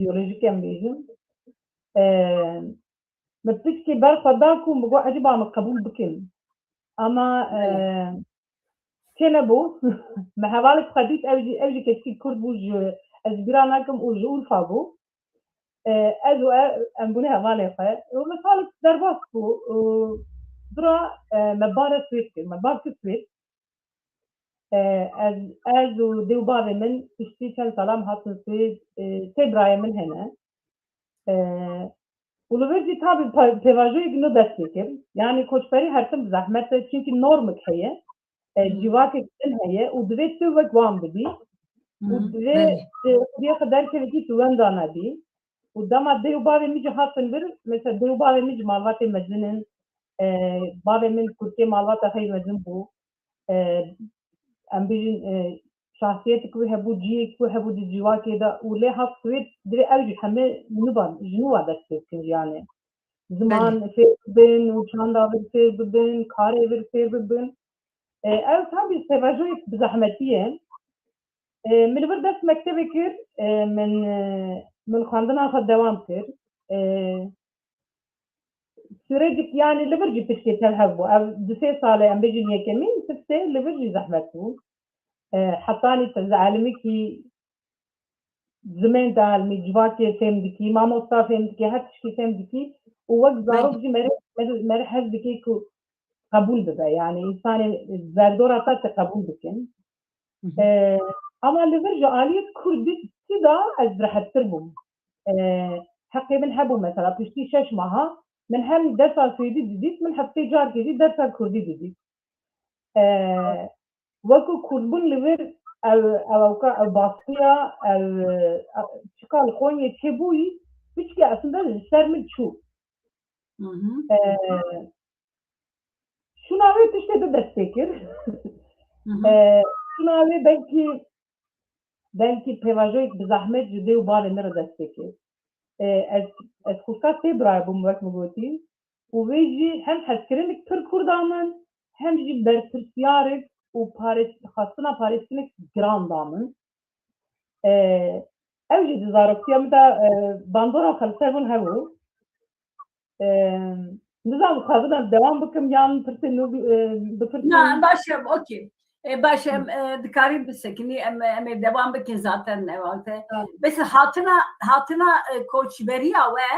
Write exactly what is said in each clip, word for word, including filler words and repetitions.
sosyolojik em bêjin. E, Min piçkê ber xwe da ku min got, ecêba min qebûl bikin. Ama, e, çênebû. Min hevalek xwe dît, ew jî, ew jî keçikî Kurd bû, ji, ez bîra nakim û ji Urfa bû. E, ez û ev, em bûne hevalê xwe. Û min salek derbas bû. Û dura, e, me bare Swêd kir. Me bar kir Swêd. E, ez, ez û dê û bavê min piştî çend salan hatin Swêd, e, sê birayê min hene. E, û li vir jî tabî pe-, pêvajoyek nû dest pê kir. Yanî koçberî her tim bi zehmet e, çimkî normik heye, e, civakek din heye û divê tu wek wan bibî. Û divê tu xwediyê xwe derkevî tu wenda nebî. Û dema dê û bavê min jî hatin vir, mesela dê û bavê min jî malbatê mezin in. E, bavê min kurkê malbata xwe yê mezin bû. E, em bêjin, e, şahsiyetek wî hebû, cihek wî hebû di civakê de û lê hat Swêd, divê ew jî hemî nû va, ji nû va dest pê bikin jiyanê. Ziman fêr bibin û çanda vir fêr bibin, karê vir fêr bibin. E, ew tabî pêvajoyek bi zehmetî ye. E, min li vir dest mektebê kir, e, min, e, min xwendina xwe dewam kir. E, Sürecik, yanî li vir jî piştê tev hev bû. Ev du sê sal e, em bêjin yekemîn, sifsê li vir jî zehmet bû. E, hetanî te elimikî zimên te elimî, civakê fêm dikî, mamosta fêm dikî, her tiştî fêm dikî û wek zarok jî merê, merê, merê hez dikê ku qebûl bibe. Yanî însanê zerdora te te qebûl bikin. Ee, ama li vir ji aliyê kurdî da ez rehettir bûm. Ee, heqê min hebû mesela piştî şeş maha min hem dersa swêdî didît, min heftê carkê jî dersa kurdî didît. Ee, wekî kurdbûn li vir ev, ev ewka, ev baskiya, ev, ev çika li Konyê çêbûyî, piçkî aslında ji ser min çû. Ee, Şûna wê tiştê du dest pê kir. Ee, şûna wê belkî, belkî pêvajoyek bi zehmet ji dê û bavê min re dest pê kir. Ee, ez, ez xwişka sê birayê bûm, wek min gotî. Û wê jî hem hezkirinek pir kûr da min, hem jî berpirsiyarek û pares-, xwestina parêzkinek giran da min. Ee, ew jî di zaroktiya min de, e, bandora xwe li ser min hebû. Ee, nizanim, dixwazim em dewam bikim yan pirsên nû bi-, e, bipirsin? Na, baş e, okey. E, baş e, em, e, dikarî bisekinî, em, em ê dewam bikin zaten, e, wexte. Tamam. Bes hatina, hatina, e, koçberiya we,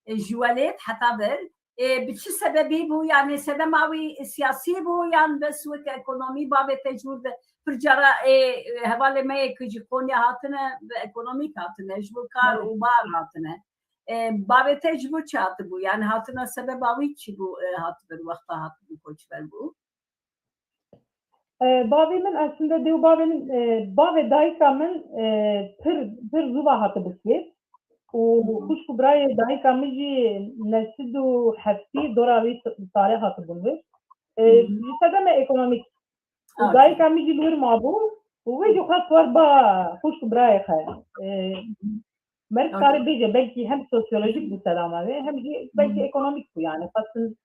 e, ji welêt heta vir, e, bi çi sebebî bû? Yani sedema wî siyasî bû yan bes wek ekonomî bavê te jûr de? Pir cara, e, e, hevalê me yê ku ji Konya hatine, bi ekonomîk hatine, ji bo kar û bar hatine. E, bavê te ji bo çi hatibû? Yani hatina sebeba wî çi bû, e, hatibir, wexta hatibû koçber bû? E, bavê min aslında dê û bavê min, e, bavê dayika min, e, pir, pir zû va hatibû Swêd. Û xwişk û birayê dayika min jî neh sed û heftî dora wî tarê hatibûn vir. E, ji sedeme ekonomîk. Û dayika min jî li wir mabû. Û wê jî xwest wer ba xwişk û birayê xwe. E, Meriv karê bêje belkî hem sosyolojik bû sedema wê, hem jî belkî ekonomîk bû yani. Xwestin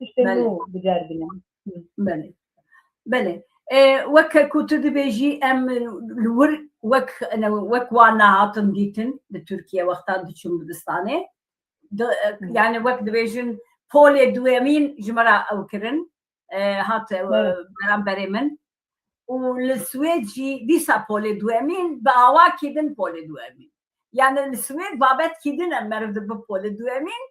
tiştê nû biceribînin. Belê. Belê. E, wek ku tu dibêjî em li wir wek, wek wan nehatin dîtin li Tirkiye wexta diçûn dibistanê. Di, e, yani wek dibêjin polê duyemîn ji me re ew kirin. E, hat, e, beramberê min. Û li Swêd jî dîsa polê duyemîn, bi awakî din polê duyemîn. Yani li Swêd babetkî din e meriv dibe polê duyemîn,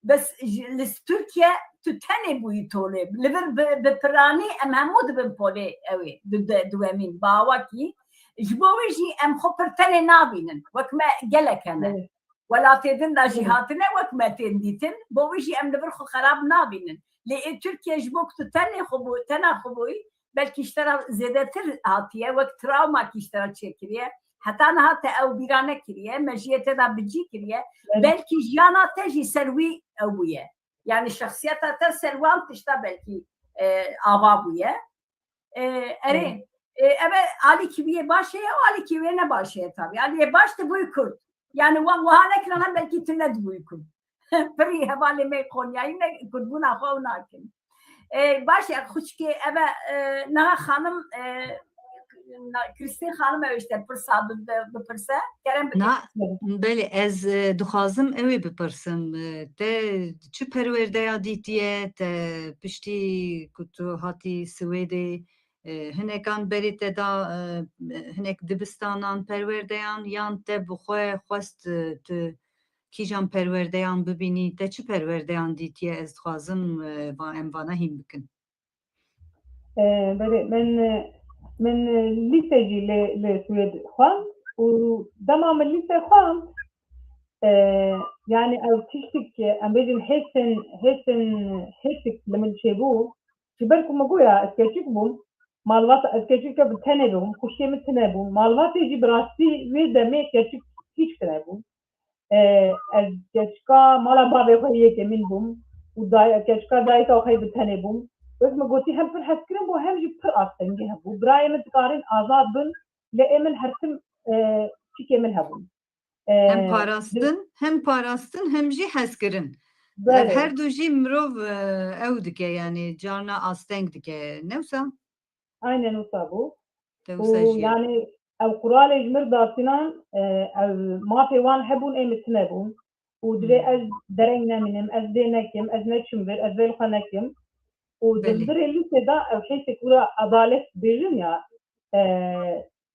bes ji, li Tirkiye tu tenê bûyî tolê. Li vir bi, bi piranî em hemû dibin polê ew ê, du-, de-, duyemîn, bi awakî. Ji bo wê jî em xwe pir tenê nabînin. Wek me gelek hene. Evet. Welatê din de jî hatine, wek me tên dîtin. Bo wî jî em li vir xwe xerab nabînin. Lê ê Tirkiye ji bo ku tu tenê xwe bû, tena xwe bûyî, belkî ji te re zêdetir hatiye, wek trawmakî ji te re çêkiriye. Heta niha te ew bîra nekiriye, mejiyê te de bi cî kiriye. Evet. Belkî jiyana te jî ser wî ew bûye. Yani şexsiyeta te ser wan tişta belkî, e, ava bûye. E, erê, e, eve alîkî wî yê baş heye û alîkî wê ne baş heye tabî. Alî yê baş dibûyî Kurd. Yani wan wiha nekirana belkî tu nedibûyî Kurd. Pirî hevalê me Konyayî ne Kurdbûna xwe ew nakin. E, baş e, xwişkê eve, e, niha xanim, e, Krîstîn xanim ew işte pirsa bi-, bi-, bipirse. Kerem bike. Na, belê, ez, e, dixwazim ew ê bipirsim. E, te çi perwerdeya dîtiye, te piştî ku tu hatî Swêdê, e, hinekan berê te da, e, hinek dibistanan perwerdeyan, yan te bi xwe xwest, e, tu kîjan perwerdeyan bibînî, te çi perwerdeyan dîtiye, ez dixwazim, e, va-, em vana hîn bikin. E, belê, min, e, min, e, lîse jî li, li Swêd xwend û dema min lîse xwend, e, yani ew tiştik, e, em bêjin hêsên, hêsên, hêsik li min çêbû. Ji ber ku min goya ez keçik bûm, malbat, ez keçik bi tenê bûm, xwişkê min tune bû. Malbatê jî bi rastî wê demê keçik hîç tune bû. E, ez keçika mala bavê xwe yê yekemîn bûm û day-, keçika dayika xwe yê bi tenê bûm. Wek min gotî, hem pir hezkirin bû, hem jî pir astengî hebû. Birayê min dikarin azad bin, lê ê min her tim, e, çikê min hebûn. E, Hem parastin, hem parastin, hem jî hezkirin. Belê. Ev her du jî mirov, e, ew dike, yani carna asteng dike. Ne wisa? Aynen wisa bû. Te Û wisa jî. Yani ew quralê ji mir datînan, e, ev mafê wan hebûn, ê min tune bûn. Û divê Hmm. ez dereng nemînim, ez vê nekim, ez neçim vir, ez vê li xwe nekim. Û di Belê. hundirê lîsê de ew hêsek wira adalet dibêjin ya, e,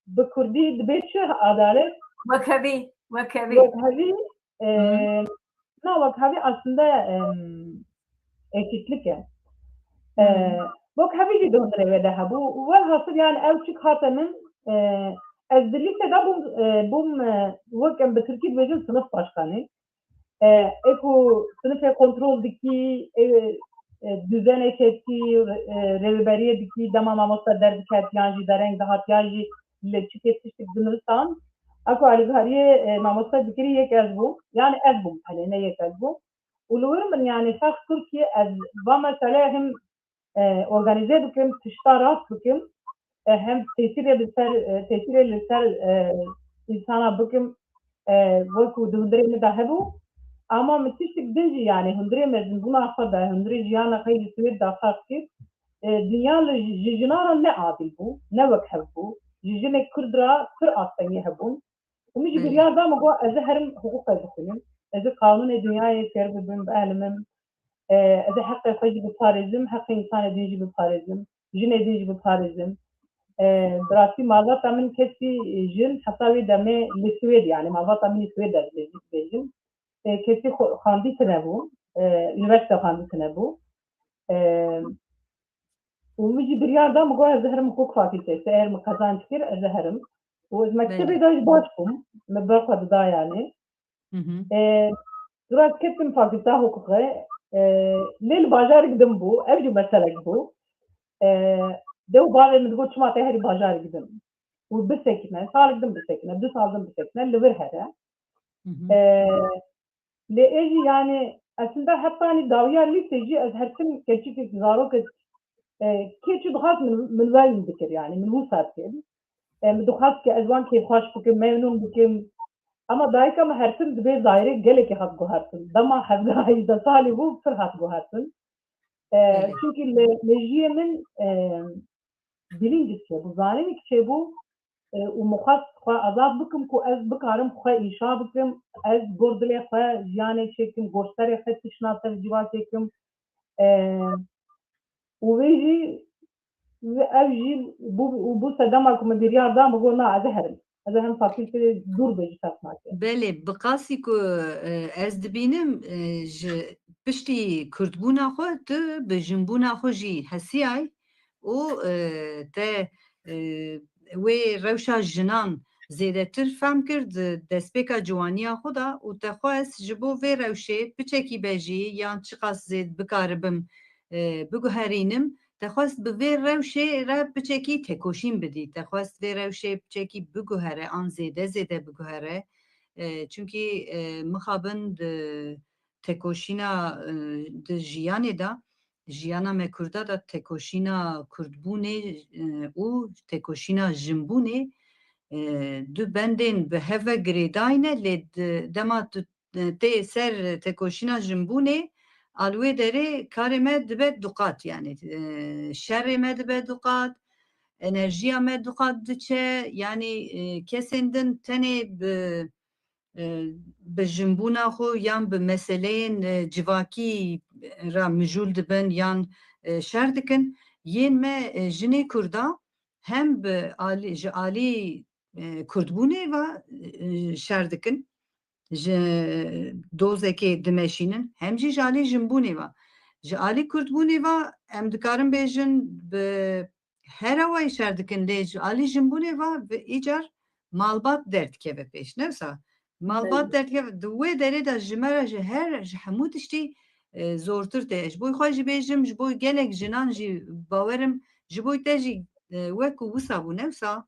bi kurdî dibê çi adalet? Wekhevî, wekhevî. Wekhevî, e, Hı. na wekhevî aslında, em, eşitlik e. E, Hı. wekhevî jî di hundirê wê de hebû. Welhasil yani ew çik hate min, e, ez di lîsê de bûm, e, bûm, e, wek em bi tirkî dibêjin sinif başkanı. E, ê ku sinifê kontrol dikî, ê, e, düzenê kesî, e, rêveberiyê dikî, dema mamosta derdiket, yan jî dereng dihat, yan jî li çikê tiştik dinivisan. Eko alîkariyê, e, mamosta dikirî yek ez bûm. Yani ez bûm, tenê ne yek ez bûm. Û li wir min yani fex kir ki ez va mesele him, e, organize bikim, tişta rast bikim, e, hem tesîrê li ser, e, tesîrê li ser, e, însana bikim, e, wekû di hundirê min de hebû. Ama min tiştik din jî yani hundirê mezinbûna xwe de, hundirê jiyana xwe yê li Swêd de ferq kir. E, dinya li ji, ji jinan re ne adil bû, ne wekhev bû. Ji jinê kurd re pir astengî hebûn. Û min jî Belê. biryar da, min got, ez ê herim hiqûqê bixwînim. Ez ê qanûnê dinyayê fêr bibim, bielmim. E, ez ê heqê xwe jî biparêzim, heqê însanê din jî biparêzim, jinê din jî biparêzim. E, bi rastî malbata min kesî jin heta wê demê li Swêd, yani malbata min li Swêd e, dibêjim, dibêjim. E, kesî xwe-, xwendî tune bû, e, unîversîte xwendî tune bû. E, û min jî biryar da, min got, ez ê herim hukuk fakültesi, eğer min qezanc kir, ez ê herim. Û ez mektebê Belê. de jî baş bûm, min ber xwe dida yani. Hı hı. E, dûra ketim fakülta hukukê, e, lê li bajarik din bû, ev jî meselek bû. E, dew bavê min digot, çima te herî bajarik din? Û bisekine, salek din bisekine, du sal din bisekine, li vir here. Hı hı. E, lê ê jî yani, aslında heptanî dawiya lîsê jî ez her tim keçikek, zarokek, e, kê çi dixwast min, min welîn dikir yani, min wisa dikir. E, min dixwast ki ez wan kêfxweş bikim, memnûn bikim. Ama dayika min her tim dibê zayirê gelekî hat guhertin. Dema hevdeh hejdeh salî bû, pir hat guhertin. E, Belê. Çünkü li mejiyê min, e, bilinçlik çêbû, zanînîk çêbû, e, û min xwest xwe azad bikim ku ez bikarim xwe înşa bikim, ez gor dilê xwe jiyanê çêkim, gor serê xwe tiştna ser civa çêkim. E, û wê jî, ev jî bû, û bû sedema ku min biryar da, min got, na, ez ê herim. Ez ê herim fakülteyê dûr be ji Çakmakê. Belê, bi qasî ku, e, ez dibînim, e, ji piştî kurdbûna xwe tu bi jinbûna xwe jî hesiyay û, e, te, e, wê rewşa jinan zêdetir fehm kir di destpêka ciwaniya xwe de û te xwest ji bo vê rewşê piçekî be jî yan çiqas zêd bikaribim, e, biguherînim, te xwest bi vê rewşê re piçekî têkoşîn bidî, te xwest vê rewşê piçekî biguhere an zêde zêde biguhere. E, çunkî, e, mixabin di têkoşîna, e, di jiyanê de, jiyana me kurda de têkoşîna kurdbûnê, e, û têkoşîna jinbûnê, e, du bendên bi hev ve girêdayî ne, lê di, dema tu, e, tê ser têkoşîna jinbûnê, a li wê derê karê me dibe du qat, yani, e, şerê me dibe du qat, enerjiya me duqat diçe, yanî, e, kesên din tenê bi, e, bi jinbûna xwe yan bi meseleyên, e, civakî re mijûl dibin yan, e, şer dikin. Yên me, e, jinê Kurda hem bi alî, ji alî, e, Kurdbûnê ve, e, şer dikin, ji dozekê dimeşînin, hem jî ji alî jinbûnê ve. Ji alî Kurdbûnê ve em dikarin bêjin bi her awayî şer dikin, lê ji alî jinbûnê ve bi îcar malbat derdikeve pêş. Ne wisa? Malbat Belê. derdikeve. Di wê derê de ji me re ji her, ji hemû tiştî, e, zortir tê. Ji bo xwe jî bêjim, ji bo gelek jinan jî bawerim, ji bo te jî, e, wek ku wisa bû, ne wisa?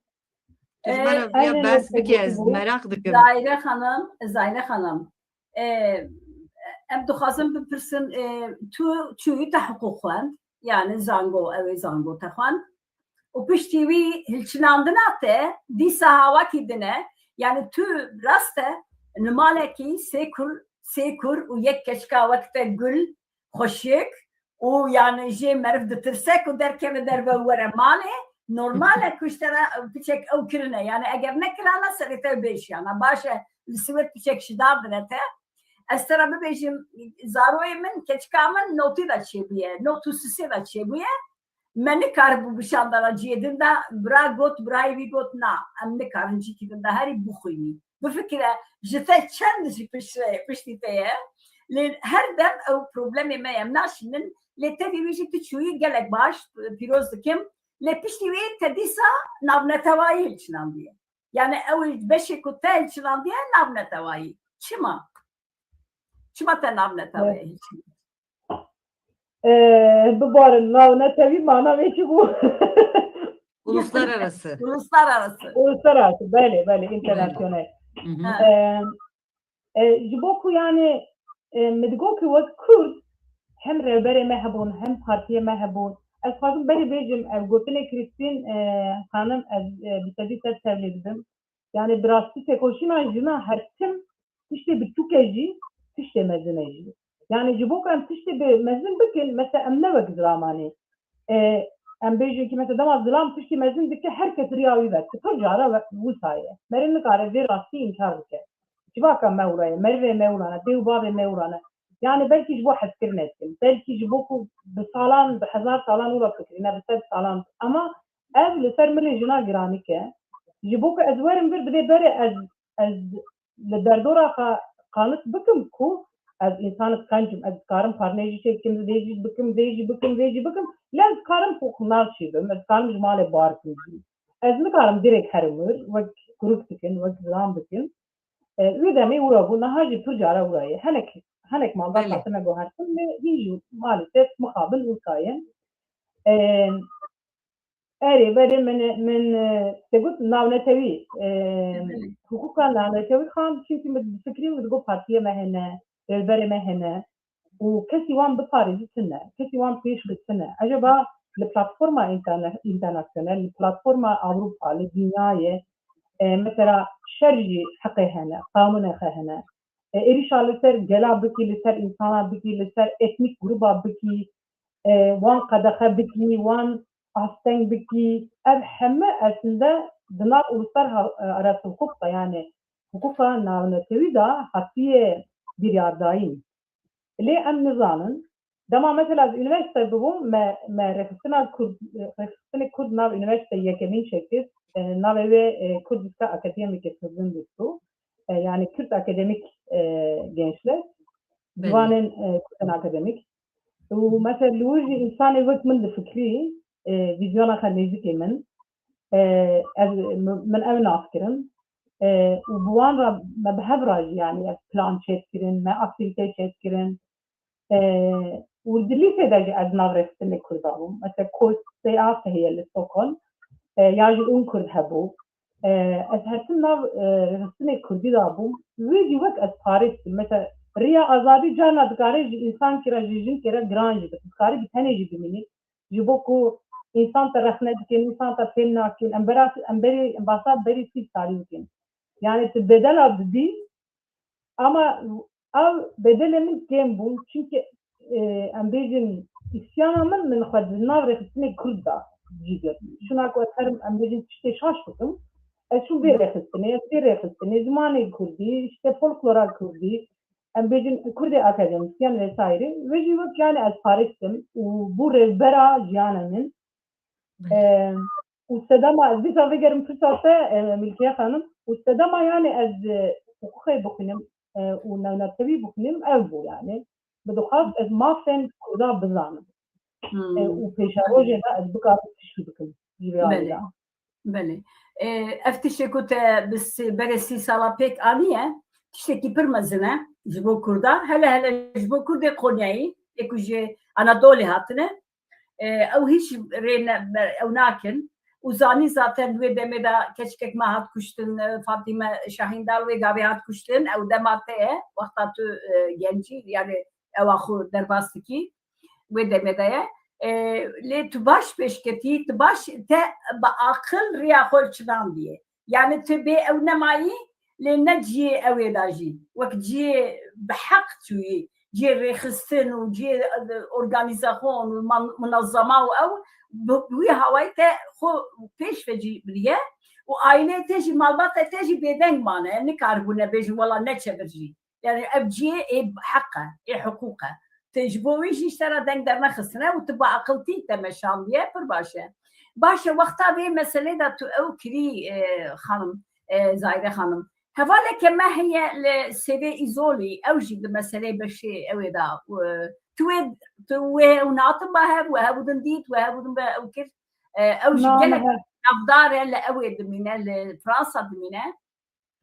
Tu ji me re viya Aynen behs bike, ez meraq dikim. Zahire Xanim, Zahire Xanim, e, em dixwazin bipirsin, e, tu çûyî te hiqûq xwend, yani zango, ew ê zango te xwend. Û piştî wî hilçinandina te, dîsa hawakî din e, yani tu rast e, li malekî sê kur, sê kur û yek keçika wek te gul, xweşik û yani jê meriv ditirse ku derkeve derve û were malê, normal e ku ji te re piçek ew kirine. Yani eger nekirana serê te bêşiyana. Baş e, li Swêd piçek şidar dine te. Ez te re bibêjim, zaroyê min, keçika min notê de çêbûye, not û sisê de çêbûye. Me nikaribû bi şandana cihê din de, bira got, birayê wî got, na, em nikarin cîkî din de herî bixwînî. Bifikire, ji te çend jî pişt-, piştî te ye. Lê her dem ew problemê me ye, em naşînin. Lê tevî wî jî tu çûyî gelek baş, pîroz dikim. Lê piştî wê te dîsa navnetewayî hilçinandiye. Yani ew beşê ku te hilçinandiye navnetewayî. Çima? Çima te navnetewayî hilçinandiye? Ee, bibarin, navnetewî mana wê çi bû? Uluslararası. Uluslararası. Uluslararası, belê, belê, internasyonel. Hı hı. Ha. Ee, e, ji bo ku yani, e, min digot ku wek Kurd hem rêberê me hebûn, hem partiyê me hebûn. Ez xwazim berê bêjim, ev gotinê Krîstîn, e, Xanim, ez, e, bi sedî ser tevlê dibim. Yani bi rastî têkoşîna jina her tim tiştê biçûk e jî, tiştê mezin e jî. Yani ji bo ku em tiştê bi mezin bikin, mesela em ne wek zilaman ê. E, em bêjin ki mesela dema zilam tiştê mezin dike, her kes riya wî ve. Pir cara we-, wisa ye. Meriv nikare vê rastî înkar bike. Civaka me wira ye, merivê me wira ne, dê û bavê me wira ne. Yani belkî ji bo hezkirinê dikin. Belkî ji bo ku bi salan, bi hezar salan wira fikirîne, bi sed salan. Ama ev li ser milê jina giranîk e. Ji bo ku ez werim vir, bidê berê ez, ez li derdora xwe qanik bikim ku ez însanik qenc im, ez dikarim parnê jî çêbikim, vê jî bikim, vê jî bikim, vê jî bikim. Lê ez dikarim xwe nas jî bim, ez dikarim ji malê bar kim jî. Ez nikarim dirêk herim wir, wek kuruk dikin, wek zilam dikin. E, wê demê wira bû, niha jî pir cara wira ye. Hinek, hinek malbat Belê. hatine guhertin, lê hîn jî maalesef mixabin wisa ye. E, Erê, berê min, min, e, te got navnetewî, e, Belê. hiqûqa navnetewî xan, çimkî min difikirî, min digot partiyê me hene, rêberê me hene û kesî wan biparêzî tune, kesî wan pêş xistine. Eceba li platforma înterne-, înternasiyonel, li platforma Ewropa, li dinyayê, e, mesela şer jî heqê hene, qanûnê xwe hene. E, êrîşa li ser gela bikî, li ser însana bikî, li ser etnîk gruba bikî, e, wan qedexe bikî, wan asteng bikî. Ev heme esinde di nav uluslararası hukuk de, yani hukuka navnetewî de hatiye biryardayîn. Lê em nizanin. Dema mesela ez unîversîte bibûm, me, me rêxistina Kurd, rêxistinê Kurd nav unîversîte yekemîn çêkir. E, navê wê, e, Kurdiska Akademik Kurdin distu. E, yani Kürt Akademik, e, Gençler. Belê. Ciwanên, e, Kurdin Akademik. Û mesela li wir jî însanê wek min difikirî, e, vîzyona xwe nêzîkê min, e, ez, min, min ew nas kirin. E, û bi wan re me bi hev re jî, yani ez plan çêdikirin, me aktîvîte çêdikirin. E, û di lîsê de jî ez nav rêxistinê Kurda bûm. Mesela K S A heye li Stockholm. E, ya jî Ungkurd hebû. E, ez her tim nav, e, rêxistinê Kurdî de bûm. Wê jî wek ez parêz dikim. Mesela riya azadî carna dikare ji însankî re, ji jinkê re giran jî bike. Dikarî bi tenê jî bimînî. Ji bo ku însan te rexne dikin, însan te fêm nakin. Em berasî, em berî, em basa berî sî salî dikin. Yani tu bedela didî, ama ew bedelê min kêm bû. Çimkî, e, em bêjin îsyana min, min xwe di nav rêxistinê Kurd da. cî girt. Şuna ku ez herim, em bêjin, tiştê şaş bikim, ez çûm vê rêxistinê, ez vê rêxistinê, zimanê kurdî, işte folklora kurdî, em bêjin, kurdê akademîsyen vesaire. Vê jî wek, yani, ez parêz dikim û bû rêvbera jiyana min. Belê. Em, û sedema, ez dîsa vegerim pirsa te, e, Milkiye Xanim, û sedema, yani, ez, e, huquqê bixwînim, e, û newnetewi bixwînim, ev bû, yani. Bi dixwast ez mafên kurda bizanim. Hmm. E, û pêşerojê de ez bikarim tiştî bikim ji vê alî de. Belê. Belê. E, ev tiştê ku te bi sê-, berê sî sala pêk aniye, tiştekî pir mezin e ji bo kurda. Hele hele ji bo kurdê Konyayê, ê ku ji Anadolê hatine, e, ew hîç rê ne, ew nakin. Û zanî zaten wê demê de keçikek me hat kuştin, e, Fatîme Şahîndar wê gavê hat kuştin. Ew dema te ye, wexta tu, e, gencî, yani ewa xwe derbas dikî, wê demê de ye. E, lê tu baş pêşketî, tu baş te bi aqil riya xwe li çinan diye. Yani tu bê ew nemayî, lê ne ciyê ew ê da jî. Wek ciyê bi heq çûyî, ciyê rêxistin û ciyê, e, organîzaxon û man-, munezema û ew bi, bi wî hawayî te xwe pêş ve cî biriye û aîleyê te jî, malbata te jî bêdeng mane. Nikaribûne bêjin, wela neçe vir jî. Yani ev ciyê ê heq e, ê hiqûq e. Te ji bo wî jî ji te re deng dernexistine û tu bi aqiltî te meşandiye, pir baş e. Baş e, wexta vê meselê de tu ew kirî, e, xanim, e, Zahîre xanim. Hevaleke me heye li Sêvê Îzolî, ew jî di meselê beşê ew ê de, e, tu wê, tu wê ew natin ba hev, we hev din dît, we hev din be ew kir. E, ew jî Na, gelek me hev- navdar e, li ew ê dimîne, li Fransa dimîne.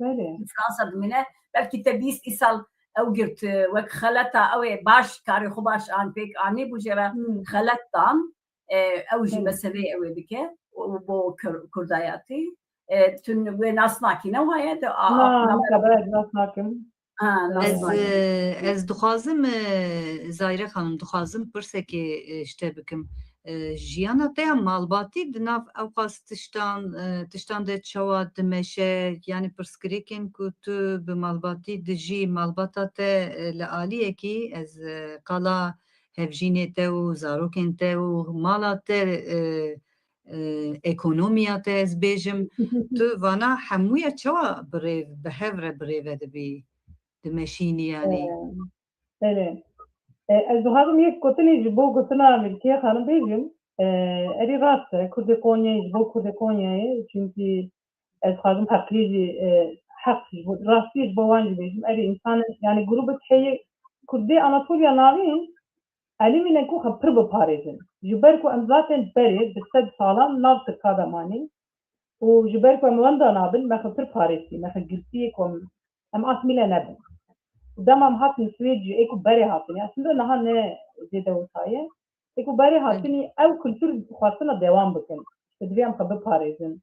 Belê. Li Fransa dimîne. Belkî te bîst îsal ew girt, e, wek xeleta ew ê baş, karê xwe baş an pêk anî bû jê re Hmm. xelet dan. E, ew jî Belê. meseleyê ew ê dike û bo Kur-, Kurdayatî. E, tu wê nas nakî, ne waye? De, a, Na, a, ne xeber, ez nas nakim. Ha, nas Ez, nakim. e, ez dixwazim, e, Zahîre Xanim, dixwazim pirsekê, e, ji te bikim. E, jiyana te ya malbatî di nav ewqas tiştan, e, tiştan de çawa dimeşe? Yanî pirsgirêkên ku tu bi malbatî dijî, malbata te, e, li aliyekî, ez, e, qala hevjînê te û zarokên te û mala te, e, e, ekonomiya te, ez bêjim, tu vana hemûya çawa bi rêv, bi hev re bi rê ve dibî, dimeşînî yanî? E, belê. E, ez dixwazim yek gotinê ji bo gotina Milkiye Xanim bêjim. E, erê rast e, Kurdê Konyayê, ji bo Kurdê Konyayê, çunkî ez dixwazim heqiyê jî, e, heq ji bo, rastiyê ji bo wan jî bêjim. Erê, însan, yanî grûbek heye, Kurdê Anatoliya Navîn, Elîmîne ku xwe pir biparêzin. Ji ber ku em zaten berê bi sed salan nav Tirka de manîn û ji ber ku em wenda nabin, me xwe pir parêzî, me xwe girtiyê ku em, em asmîle nebin. Û dema em hatin Swêd jî, ê ku berê hatinî, aslında niha ne zêde wisa ye, ê ku berê hatinî ew kultur xwestina dewam bikin. Îşte divê em xwe biparêzin.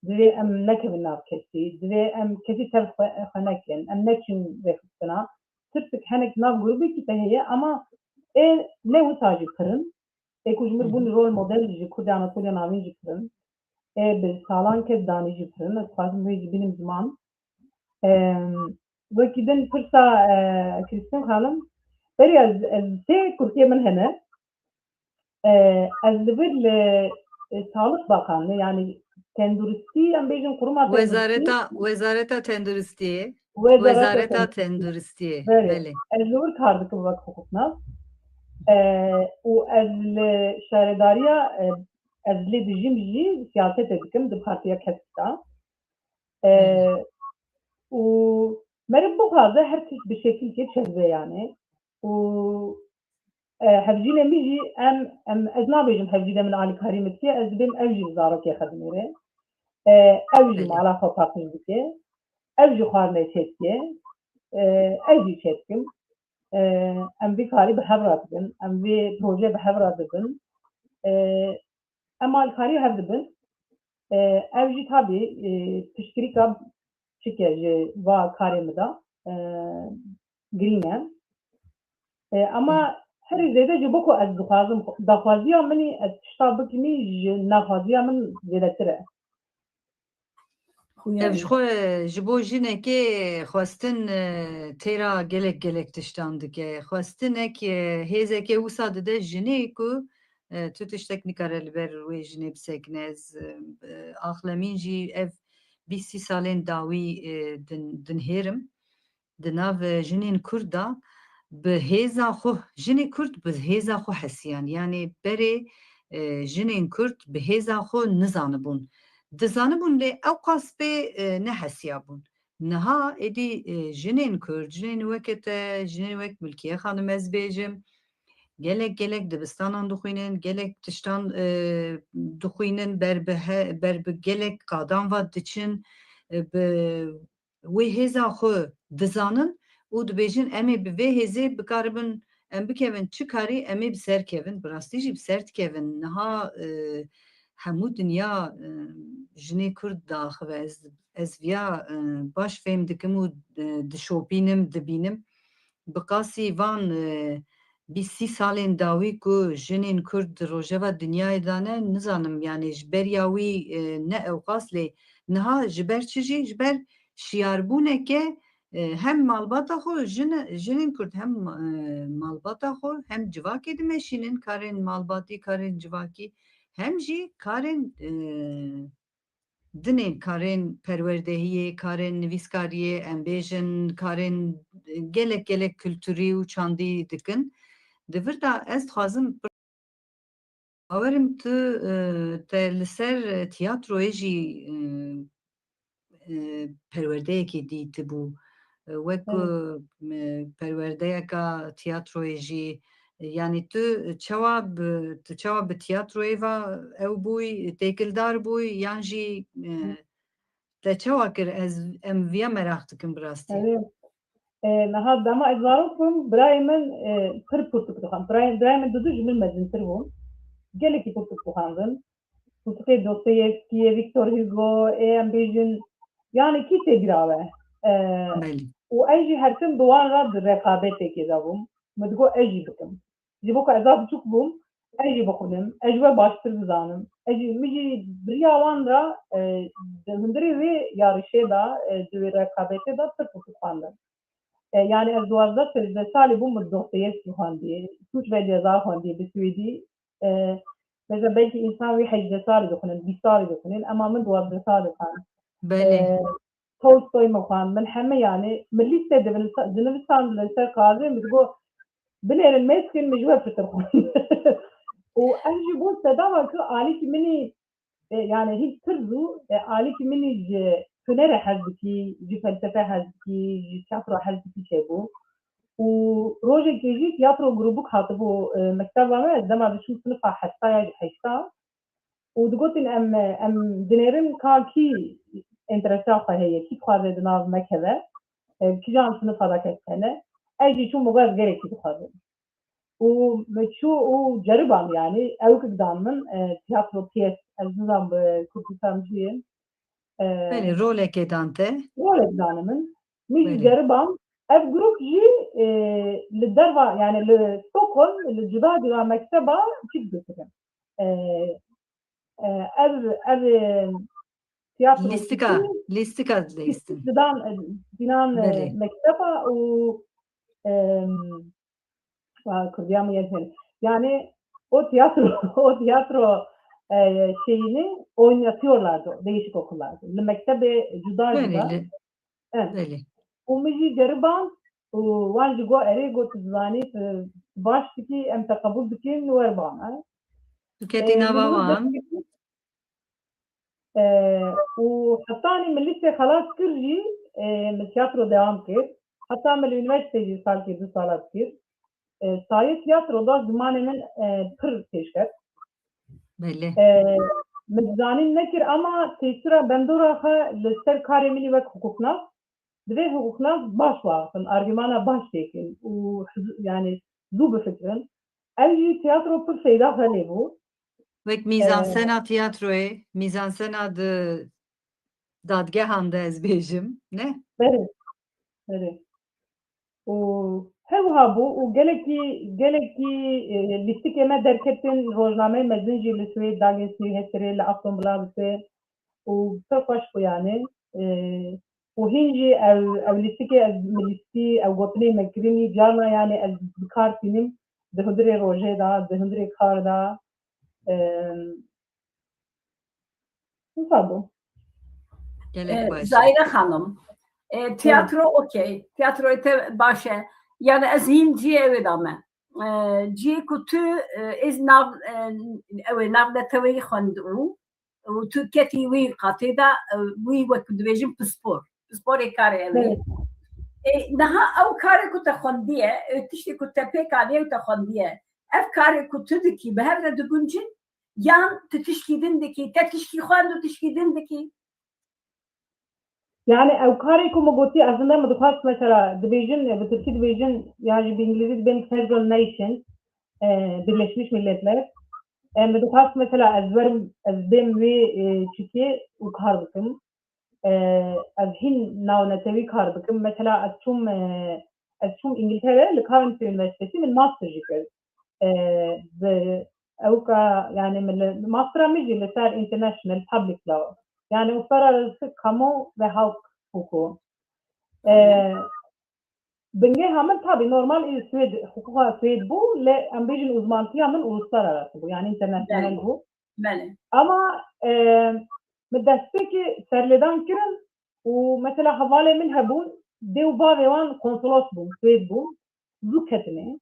Divê em nekevin nav kesî. Divê em kesî tev xwe, xwe nekin. Em neçin rêxistina. Tirsik henek nav grûbekî te heye, ama ê ne wisa jî pir in. Ê ku ji mir bûn rol model ji Kurdê Anatoliya Navîn jî pir in. Ê bi salan kes danî jî pir in. Ez dixwazim wê jî bînim ziman. Em, wekî din pirsa, e, Krîstîn Xanim, berî ez, ez sê kurkê min hene. E, ez li vir li, e, Sağlık Bakanlığı, yani tenduristî, em bêjin quruma tenduristî. Wezareta, Wezareta Tenduristiyê. Wezareta Wezareta Tenduristî. Tenduristiyê. Belê. Belê. Ez li wir kar dikim wek huquqnas. E, û ez li şaredariya, e, ez lê dijîm jî siyasetê dikim di partiya kesk de. E, Belê. Û meriv bixwaze her tişt bi şekilkê çêdibe yani. Û e, hevjînê min jî em, em, ez nabêjim hevjînê min alîkarî min dike, ez dibêm ew jî li zarokê xwe dinêre. E, ew jî Belê. mala xwe paqij dike. Ew jî xwarinê çêdike. E, ez jî çêdikim. E, em vî karî bi hev re dikin. Em vê proje bi hev re dibin. E, em alîkarî hev dibin. E, ew jî tabî, e, piştgirîka çike ji va karê min de, e, girîng e. E, ama herî zêde ji bo ku ez dixwazim, daxwaziya min î ez tişta bikimî ji naxwaziya min zêdetir e. Xuya Ev ji xwe ji bo jinekê xwestin, e, têra gelek gelek tiştan dike. Xwestinek, e, hêzeke wisa dide jinê ku E, tu tiştek nikare li ber wê jinê bisekine. Ez, e, axlemîn jî ev bîst sî salên dawî, e, din, dinhêrim. Di nav, e, jinên Kurd de bi hêza xwe, jinê Kurd bi hêza xwe hesiyan. Yanî berê, e, jinên Kurd bi hêza xwe nizanibûn. Dizanibûn lê ew qas pê, e, nehesiyabûn. Niha êdî, e, jinên Kurd, jinên weke te, jinên wek Milkiye Xanim ez bêjim, gelek gelek dibistanan dixwînin, gelek tiştan, e, dixwînin, ber bi he-, ber bi gelek qadan ve diçin, e, bi wê hêza xwe dizanin û dibêjin, em ê bi vê hêzê bikaribin, em bikevin çi karî, em ê bi ser kevin, bi rastî jî bi ser dikevin. Niha, e, hemû dinya, e, jinê Kurd diaxive. Ez, ez viya, e, baş fêm dikim û, e, dişopînim, dibînim. Bi qasî van, e, bîst sî salên dawî ku jinên Kurd di rojeva dinyayê de ne, nizanim, yanî ji beriya wî, e, ne ewqas, lê niha ji ber çi jî? Ji ber şiyarbûneke, e, hem malbata xwe, jin-, jinên Kurd hem, e, malbata xwe, hem civakê dimeşînin, karên malbatî, karên civakî, hem jî karên, e, dinên karên perwerdehiyê, karên nivîskariyê, em bêjin, karên gelek gelek kulturî û çandî dikin. Di vir de ez dixwazim bawerim tu, e, te li ser tiyatroyê jî, e, e, perwerdeyekê dîtibû. E, wek, Evet. e, me-, perwerdeyeka tiyatroyê jî, e, yanî tu çawa bi, tu çawa bi tiyatroyê ve ew bûy, têkildar bûy, yan jî, e, Hı. te çawa kir? Ez, em viya meraq dikim bi rastî. Evet. E, niha dema ez zarok bûm, birayê min, e, pir pirtûk dixwend. Birayê, birayê min didu ji min mezintir bûn. Gelekî pirtûk dixwendin. Pirtûkê Dostoyevskiyê, Victor Hugo, ê em bêjin, yanî kî tê bîra we? E, Belê. Û ez jî her tim bi wan re di reqabetêkê de bûm. Min digot ez jî bikim. Ji bo ku ez a biçûk bûm, ez jî bixwînim, ez ji we baştir bizanim. Ez jî, min jî bi riya wan re, e, di hundirê vê yarişê de, e, di wê reqabetê de pir pirtûk xwendin. E, yanî ez duwazdeh sêzdeh salî bûm, min Dostoyevskî xwendî, Suç ve Ceza xwendî bi swêdî. E, mesela belkî însan wî hejdeh salî dixwînin, bîst salî dixwînin, ema min duwazdeh salî xwend. Belê. E, Tolstoy min xwend, min heme, yanî min lîste dinivisa-, dinivisand li ser qazê, min digot, "Binêrin mêz kin, min ji we pitir xwend." Û ev jî bû sedema ku alîkî min î, e, yanî hîn pir zû, e, alîkî min î ji hunerê hez dikî, ji felsefe hez dikî, ji tiyatro hez dikî çêbû. Û rojekê jî tiyatro grûbûk hatibû, e, mekteba me, ez dema diçûm sinifa hefta ya jî heşta, û digotin, em, em dinêrin ka kî interesa xwe heye, kî dixwaze di nav me keve, e, kîjan sinifa de kes hene. Ez jî çûm, min got, ez gelekî dixwazim. Û min çû û ceribam, yanî ewkik dan min, e, tiyatro piyes, ez nizam bi Kurdistan jiyê. E, Belê, rolekê dan te. Rolek dane min. Min jî Belê. ceribam. Ev grûp jî, e, li derva, yanî li Stockholm, li cuda cuda mekteba çi dikirin. E, e, ev, ev, e, tiyatro Lîstika, lîstika dileyistin. Didan, e, dinan, e, Belê. mekteba û, e, Aa, Kurdiya mı yetmedi. Yani o tiyatro, o tiyatro, e, şeyini oynatıyorlardı değişik okullarda. Li mektebê cuda Belê, cuda. li, Evet. belê. Û min jî ceriban û wan jî got, "Erê," got, "tu dizanî, tu baş dikî, em te qebûl dikin, wer bana." Tu ketî E, nava min wan. dest Ee, û hetanî min lîsê xelas kir jî, e, min tiyatro dewam kir. Heta min li unîversîteyê jî salkê du sala dikir. E, sayê tiyatro da zimanê min, e, pir pêşket. Belê. E, min dizanîn nekir, ama têsîra bendora xwe li ser karê min î wek hiqûqnas, divê hiqûqnas baş biaxifin, argümana baş têkin û hiz-, yani zû bifikirin. Ev jî tiyatro pir feyda xwe lê bû. Wek Ee, mîzansena tiyatroyê, mîzansena di dadgehan de ez bêjim, ne? Berê, berê. Û hewha bû û gelekî, gelekî, e, lîstikê me derketin, rojnameyê mezin jî li Swêd, Dagens Nyheterê, li Aftonbladet û pir xweş bû yani. E, û hîn jî ev, ev lîstikê ez, min lîstî, ev gotinê me kirinî, carna yani ez bi kar tînim, di hundirê rojê de, di hundirê kar de, Em, Wisa bû. Gelek baş. Zahîre Xanim, e, tiyatro okey. Tiyatroyê te baş e. Yani ez hîn cihê ew ê da me. E, cihê ku tu, e, êz nav, e, ew ê navneteweyî xwend û, û tu ketî wî qatê de, e, wî wek dibêjin pispor. Pisporê karê ew ê. E, niha ew karê ku te xwendiye, e, tiştê ku te pêk aniye û te xwendiye. Ev karê ku tu dikî bi hev re diguncin? Yan tu tişkî din dikî, te tişkî xwend û tişkî din dikî? Yani ew karê ku min gotî, ez ne min dixwest mesela dibêjin, bi tirkî dibêjin, ya jî bi îngilîzî dibên federal nation, e, Birleşmiş Milletler. E, min dixwest mesela ez werim, ez bêm wê, e, çikê û kar bikim. E, ez hîn navnetewî kar bikim. Mesela ez çûm, e, ez çûm Îngiltere, li Coventry Üniversitesi min master jî kir. E, bi ewka, yani min li, mastera min jî li ser international public law, yani uluslararası kamu ve halk hukuku. E, bingeha min tabi normal ê Swêd, hukuka Swêd bû, lê em bêjin uzmantiya min uluslararası bû, yani international bû. Belê. Ama, e, min destpêkê serlêdan kirin û mesela hevalê min hebûn, dê û bavê wan konsolos bûn, Swêd bûn, zû ketine.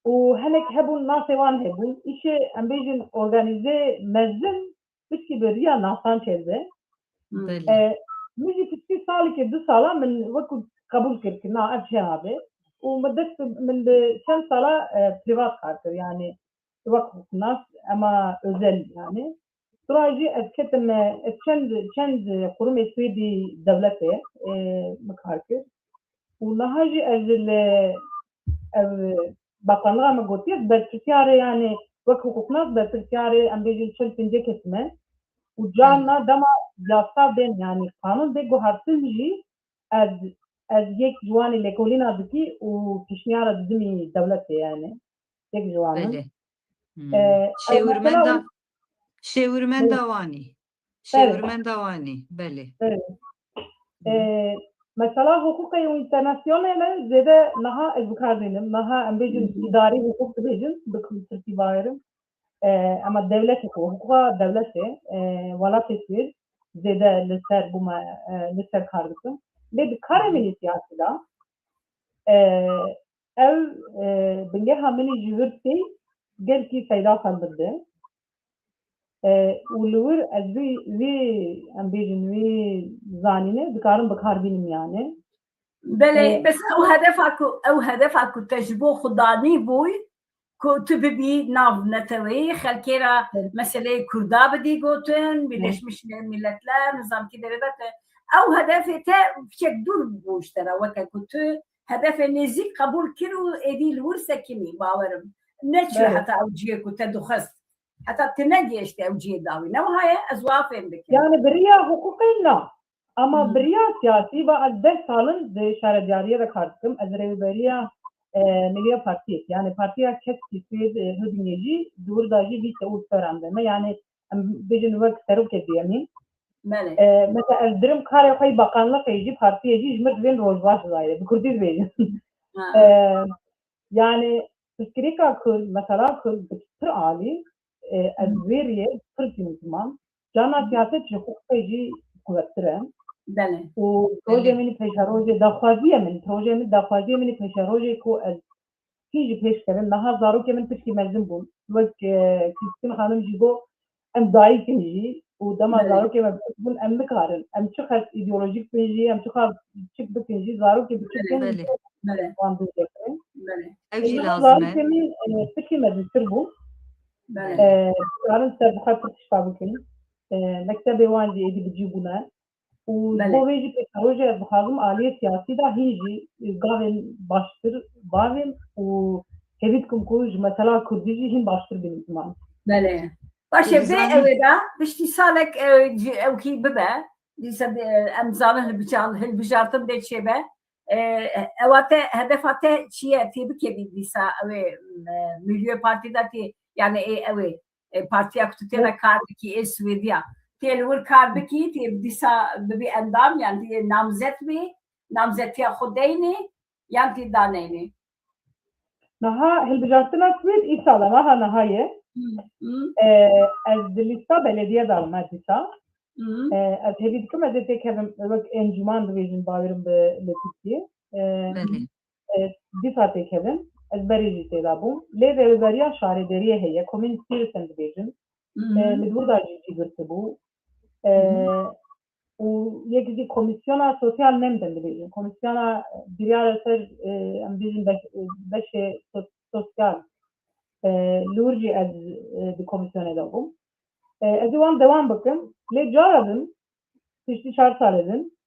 Û hinek hebûn, nasê wan hebûn. Îşê, em bêjin, organîze mezin, piştî bi riya nasan çêdibe. Belê. E, min jî piştî salekê, du sala min wekî qebûl kir ku na, ev çi habe. Û min dest, min bi çend sala, e, privat kar kir, yani wek nas, ema özel yani. Sonra jî ez ketim, e, ez çend, çend qurumê Swêdî dewletê, e, min kar kir. Û niha jî ez li, ev, bakanlığa min gotiye, berpirsiyarê, yani wek hukuknas berpirsiyarê, em bêjin çil pêncî kes me. Û carna dema yasa bên, yani kanun bê guhartin jî, ez, ez yek ji wan ê lêkolîna dikî û pêşniyara didimî dewletê, yani yek ji wan in. Belê. Hmm. E, ev mesela Şêwirmenda, şêwirmenda Belê. Wanî. Belê. Şêwirmenda Wanî, belê. Belê. Hı. E, mesela hukuqê û internasyonê ne zêde niha ez bi kar dînim. Niha em bêjin Hı hı. idarî hukuk dibêjin, bi tirkî bawerim. E, ema dewlet hukuku, hukuka dewletê, e, welatê Swêd zêde li ser bûme, e, li ser kar dikim. Lê di karê min ê siyasî de, e, ew, e, bingeha min ê ji wir tê gelkî feyda xwe dide. E, û li wir ez vî, vî, em bêjin, vî zanînê dikarim bi kar bînim yani. Belê, e, bes ew hedefa ku, ew hedefa ku te ji bo xwe danî bûy, ku tu bibî nav neteweyî, xelkê re Evet. meseleyê Kurda bidî gotin, Evet. Birleşmiş Milletler, nizam kî derê de te, ew hedefê te piçek dûr bû ji te re, weke ku tu hedefê nêzîk qebûl kir û êdî li wir sekinî, bawerim. Neçû Evet. heta ew cihê ku te dixwest. Heta tu negihişte ew cihê dawî. Ne wiha ye? Ez wiha fêm dikim. Yani bi riya hukuqê na. Ama Hı. bi riya siyasî ve ez deh sal in di şaredariyê de kar dikim. Ez rêveberiya, e, Milliye Partiyê, yani partiya Kesk Swêd, e, Huddinge jî di wir de jî vice ordförandê me, yani em bêjin wek serokê duyemîn. Belê. E, mesela ez dirim karê xwe yê bakanlixê jî, partiyê jî ji mir divên rojbaş zayê, bi kurdî dibêjin. Ha. E, yani pirsgirêka Kurd, mesela Kurd bi pir alî, e, ez Hı. vê riyê pir dînim ziman. Carna Hı. siyaset ji hukuqê jî qwettir e. Belê. Û projê Belê. min ê pêşerojê, daxwaziyê min, projê min, daxwaziyê min ê pêşerojê ku ez hîn jî pêş kevim. Niha zarokê min pişkî mezin bûn. Wek, e, Krîstîn Xanim jî got, em dayik in jî û dema Belê. zarokê me biçûk bûn, em nikarin. Em çi qas îdeolojîk bin jî, em çi qas çik bikin jî, zarokê biçûk Belê, bin, belê. Belê. wan bûn. Belê. Ew jî Niha lazim e. zarokê min, e, pişkî mezintir bûn. Belê. E, dikarin ser bi xwe pir tişta bikin. E, mektebê wan jî êdî bi cî bûne. Û ji Belê. bo vê jî pêşerojê ez dixwazim aliyê siyasî de hîn jî, e, gavên baştir bavên û hêvî dikim ku ji mesela kurdî jî hîn baştir bînin ziman. Belê. Baş e, vê Dizanî- ew ê de piştî salek, e, ci-, ewkî bibe. Dîsa, e, em zanin hilbijan-, hilbijartin dê çêbe. E, ewa te, hedefa te çi ye? Tê bikevî dîsa ew ê, e, Milli Partî de tê, yani ê ew ê, e, partiya ku tu tê de kar dikî, ê Swêdiya. Tê li wir kar bikî, tê dîsa bibî endam, yan tê namzet bî, namzetiya xwe deynê, yan tê daneynê? Niha hilbijartina Swêd îsal e, niha niha ye. Hı hı. E, ez di lîsta belediye de me dîsa. Hı. E, ez hêvî dikim ez ê têkevim wek encûman dibêjin bawerim bi li Tirkiyê. E, Belê. e, dîsa têkevim. Ez berê jî tê de bûm. Lê rêveberiya şaredariyê heye. Komîn Stîrsen dibêjin. Hı E, hı. Li wir de jî cî girtibû. E, Hı û yek jî komîsyona sosyal nemdin dibêjin. Komîsyona biryara ser, e, em bêjin beş-, e, beşê so-, sosyal. E, li wir jî ez, e, di komîsyonê de bûm. E, ez ê wan dewam bikim. Lê cara din, piştî çar salê din,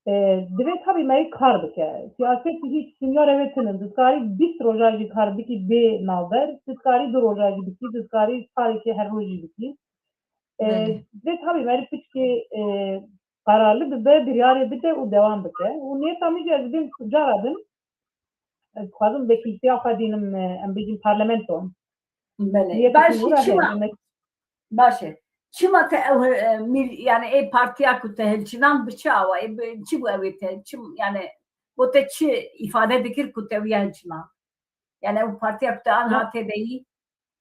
e, divê tabî me kar bike. Siyaset hîç sînyorê wê tinin. Tu dikarî bîst roja jî kar bikî bê navber, tu dikarî du roja jî bikî, tu dikarî salekê her roj jî bikî. E, Belê. Divê tabî me piçkê, e, kararlı bibe, biryarê bide û dewam bike. Û niyeta min jî ez bêm cara din, ez dixwazim vekîltiya xwe dînim, e, em bêjin parlamento. Belê. Niyetê Baş min wira çima, heye. Baş e. Çima te ew, e, mil-, yani ê partiya ku te hilçinan bi çi awayî, bi çi bû ew ê te, çi, yani bo te çi îfade dikir ku te wiya hilçinan? Yani ew partiya ku te anha tê de yî,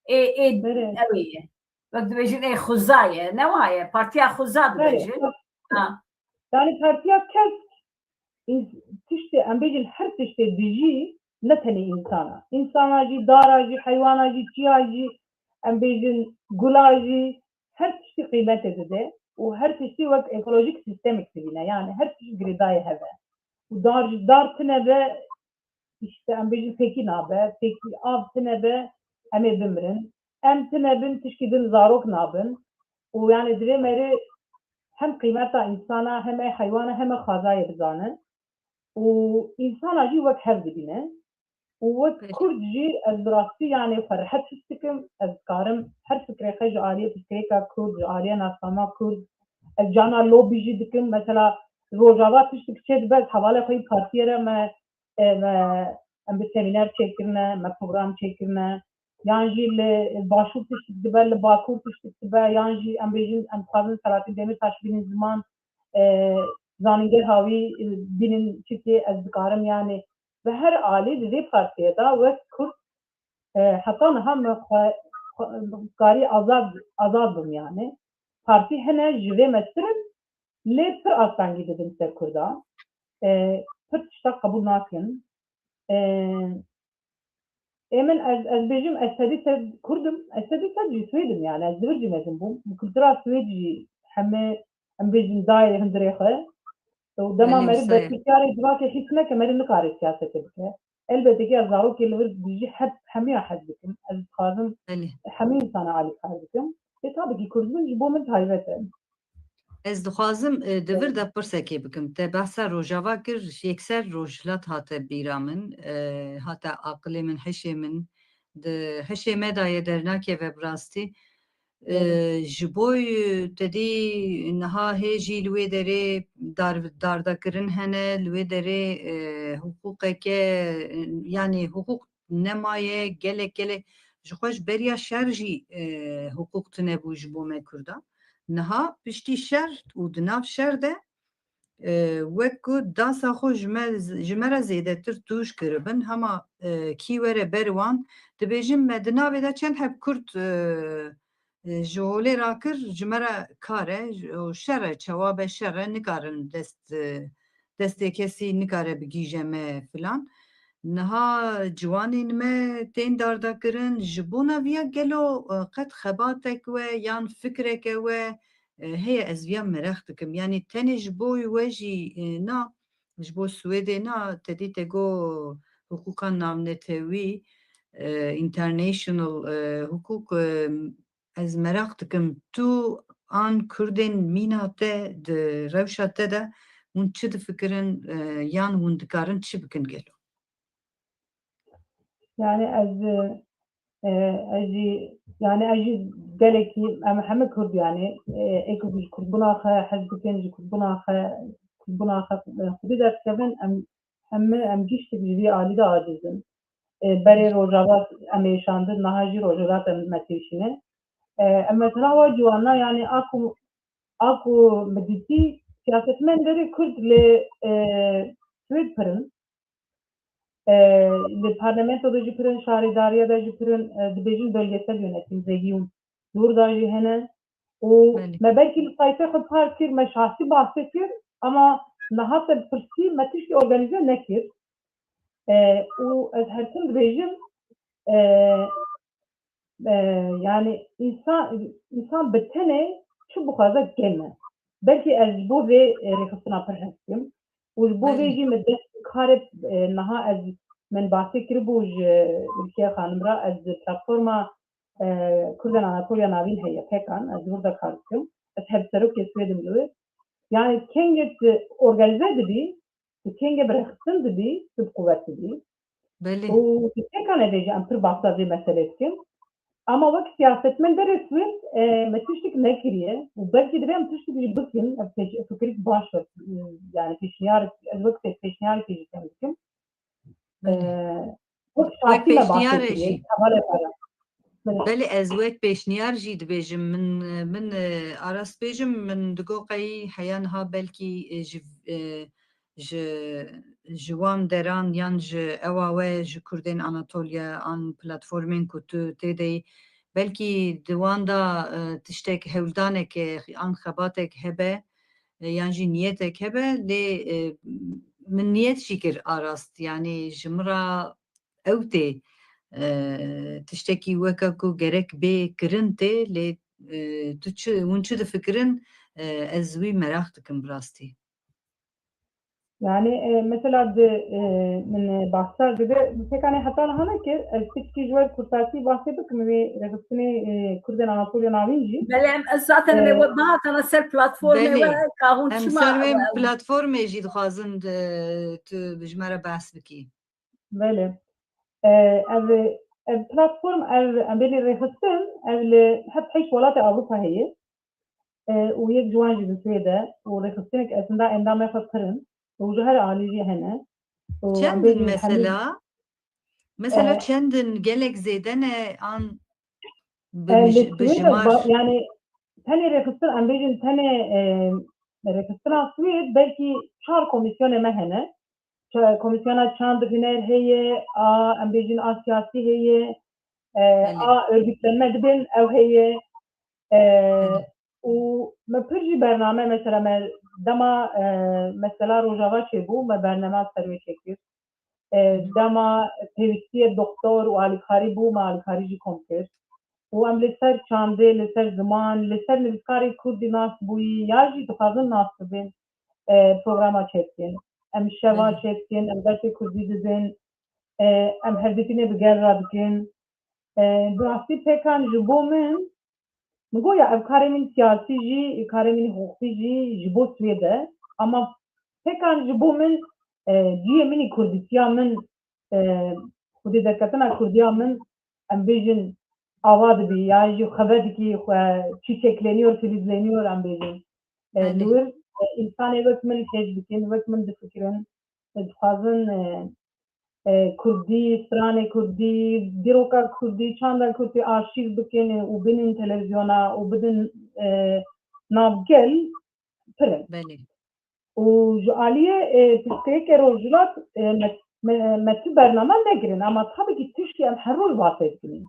ê, ê, Belê. Ew ê ye. Wek dibêjin ê xuza ye. Ne wiha ye. Partiya xuza Belê. dibêjin. Ha. Yani partiya kesk ins-, tiştê, em bêjin her tiştê dijî ne tenê însana. Însana jî, dara jî, heywana jî, çiya jî, em bêjin gula jî, her tiştî qîmetê dide û her tiştî wek ekolojik sîstemik dibîne. Yani her tişt girêdayê heve. Û dar jî, dar tine be, işte em bêjin pêkî nabe, pêkî av tine be, em ê bimirin. Em tine bin, tişkî din zarok nabin. Û yani divê merê hem qîmeta însana, hem ê heywana, hem ê xwezayê bizane. Û însana jî wek hev dibîne. Û wek Peki. Kurd jî ez bi rastî yani xwe rehet his dikim. Ez dikarim her fikrê xwe ji aliyê pirsgirêka Kurd, ji aliyê nasnama Kurd, ez cana lobî jî dikim. Mesela Rojava tiştik çêdibe, ez hevalê xwe yî partiyê re me, e, me, em bi semîner çêkirine, me program çêkirine. Yan jî li Başûr tiştik dibe, li Bakur tiştik dibe, yan jî em bêjin, em dixwazin Selahattin Demirtaş bînin ziman, e, zanîngeha wî, e, bînin çikê, ez dikarim yani bi her alî di vê partiyê de wek Kurd, e, heta niha me xwe, xwe, karî azad, azad bim yani. Partî hene ji vê mestir in, lê pir astengî didin ser Kurda. E, pir tişta qebûl nakin. E, ê min ez, ez bêjim ez sedî sed Kurd im, ez sedî sed jî Swêd im yani, ez di vir jî mezin bûm. Bi kultura Swêd jî heme em bêjin dayê hundirê xwe. Û dema Belê, meriv wisa ye. berpirsyarê civakê hîs neke, meriv nikare siyasetê bike. Elbette ki ez zarokê li vir dijî hep hemiya hez dikim. Ez dixwazim Belê. hemî însana alîkar bikim. Lê tabii ki Kurdbûn ji bo min taybet e. Ez dixwazim, e, di vir de pirsekê bikim. Te behsa Rojava kir, yekser Rojhilat hate bîra min, e, hate aqilê min, hişê min, di hişê me de ye, dernakeve bi rastî. E, Evet. Ji bo, e, te dî niha hê jî li wê derê dar-, dardakirin hene, li wê derê, e, hiqûqeke, e, yanî hiqûq nemaye, gelek, gelek ji xwe ji beriya şer jî, e, hiqûq tune bû ji bo me Kurda. Niha piştî şer û di nav şer de, e, wek ku dasa xwe ji me, ji me re zêdetir tûj kiribin, hema, e, kî were ber wan, dibêjin me di navê de çend heb Kurd, e, e, ji holê rakir, ji me re kar e, û şer e, çewab e, şer e, nikarin dest, e, destê kesî nikare bigihîje me filan. Niha ciwanên me tên dardakirin, ji bona viya gelo, e, qet xebatek we yan fikreke we, e, heye, ez viya mereq dikim. Yanî tenê ji bo we jî, e, na, ji bo Swêdê na, te dî te got hiqûqa navnetewî, e, international, e, hiqûq, e, ez mereq dikim, tu an Kurdên mîna te di rewşa te de hûn çi difikirin, e, yan hûn dikarin çi bikin gelo? Yani ez, e, ez jî, yani ez jî gelekî, em heme Kurd yani, e, ê ku ji Kurdbûna xwe hez bikin, ji Kurdbûna xwe, Kurdbûna xwe, e, xwedî derdikevin, em heme, em giştik ji vî alî de aciz in. E, berê Rojava em êşandin, niha jî Rojhilat em me têşîne. E, em mesela wa ciwana yani a ku, a ku bi dîtî siyasetmenderê Kurd li, e, Swêd pir in. E, li parlamento de jî pir in, şaredariya de jî pir in, e, dibêjin bölgesel yönetim, region. Li wir de jî hene. Û Belê. me belkî li saytê xwe par kir, me şahsî bahsê kir, ama niha te pirsî me tiştî organîze nekir. E, û ez her tim dibêjim, e, e, yani însan, însan bi tenê çi bixwaze kene. Belkî ez ji bo vê, e, rêxistina pir hez dikim. Û ji bo vê Belê. jî min dest bi karê, e, niha ez, min bahsê kiribû ji Ülküye Xanim re, ez platforma, e, Kurdan Anatoliya Navîn heye, pekan, ez ji wir de kar dikim. Ez hevserokê Swêd im li wir. Yani kengê tu organîze dibî, tu kengê bi rêxistin dibî, tu bi quwet dibî. Belê. Û tu pekan e jî em pir bahsa vê meselê dikin. Ama wek siyasetmendê Swêd, e, me tiştik nekiriye û belkî divê em tiştik jî bikin, ev pêş-, fikrek baş e, yani pêşniyar, ez wek pê-, pêşniyarek jî tem dikim. Belê. E, wek Wek şahsî me bahs pêşniyarê kiriye, jî. hevalê xwe re. Belê. Belê, ez wek pêşniyar jî dibêjim. Min, min, e, Aras bêjim, min digo qey heya niha belkî, e, ji, e, ji, ji wan deran yan ji ewa we ji Kurdên Anatoliya an platformên ku tu tê de yî, belkî di wan de, e, tiştek hewldaneke an xebatek hebe, e, yan jî niyetek hebe, lê, e, min niyet jî kir Aras, yanî ji min re ew tê, e, tiştekî weke ku gerek bê kirin tê, lê, e, tu çi, hûn çi difikirin, e, ez wî meraq dikim bi rastî. Yani, e, mesela di, e, min bahsa dibe, pêkanê heta niha nekir, ez piçkî ji we kurtasî bahsê bikim, wê rêxistinê, e, Kurdên Anatoliya Navîn jî. Belê, em, ez zaten E, em ê we bihatana ser platformê Belê. we, ka hûn Em çima ser wê ew platformê jî dixwazin, e, tu ji me re behs bikî. Belê. E, ev, ev platform, ev, em bêjin rêxistin, ev li heft heşt welatê Ewropa heye. E, û yek ji wan jî bi Swêd e û rêxistinek esnda endamê xwe pir in û ji her alî jî hene. Û em Çend bêjin in hemî mesela? Mesela E, çend in, gelek zêde ne an bi, e, mij-, li bi Swêd de jimar? ba-, yani tenê rêxistin, em bêjin tenê, e, rêxistina Swêd belkî çar komîsyonê me hene. Ça-, Komîsyona Çand û Huner heye, a, em bêjin a siyasî heye, e, Belê. a örgütlenme dibên ew heye, e, Belê. û me pir jî bername, mesela me dema, e, mesela Rojava çêbû, me bername ser wê çêkir. E, Hı hı. dema pêwîstiyê doktor û alîkarî bû, me alîkarî jî kom kir. Û em li ser çandê, li ser ziman, li ser nivîskarê kurdî nas bûyî, ya jî dixwazin nas bibin, e, programa çêdikin. Em şeva Belê. çêdikin, em dersê kurdî didin, e, em hevdîtinê bi gel re dikin. E, bi rastî pêkan ji bo min, min got ya ev karê min siyasî jî, karê min huquqî jî ji bo Swêd e. Ama pêkan ji bo min, e, cihê min î kurdîtiya min, e, xwedî derketina kurdiya min, em bêjin, ava dibî, ya jî xeve dikî xwe çîçekleniyor, filizleniyor, em bêjin. E, Belê. li wir, e, însanê wek min hêj dikin, wek min difikirin, e, dixwazin, e, e, kurdî, stranê kurdî, dîroka kurdî, çanda kurdî arşîv bikin û binin televîzyona û bidin, e, nav gel pir in. Belê. Û ji aliyê, e, pirsgirêkê Rojhilat, e, me, me, me tu bername negirin, ama tabii ki tiştî em her roj bahs dikin.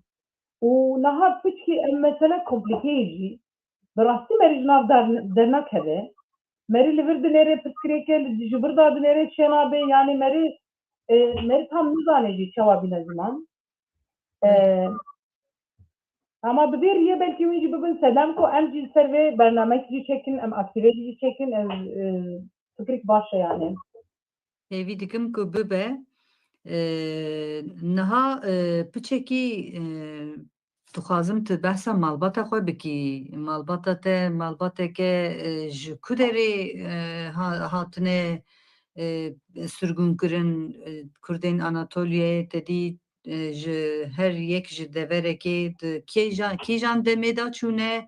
Û niha piçkî ev mesele komplîke ye jî. Bi rastî merî ji nav der-, dernakeve. Merî li vir dinêre pirsgirêke, li ji vir da dinêre çênabe, yani merî, e, merî tam nizane jî çawa bîne ziman. E, Hı. ama bi vê riyê belkî wî jî bibin sedem ku em jî li ser vê bernameyek jî çekin, em aktîvê jî çekin, ez, e, fikrik baş e yani. Hêvî dikim ku bibe. E, niha, e, piçekî, e, dixwazim tu behsa malbata xwe bikî. Malbata te, malbateke, e, ji ku derê, e, ha-, hatine, e, sirgûnkirin, e, Kurdên Anatoliyayê te dî, e, ji her yek ji deverekê di kêjan, kîjan demê de çûne,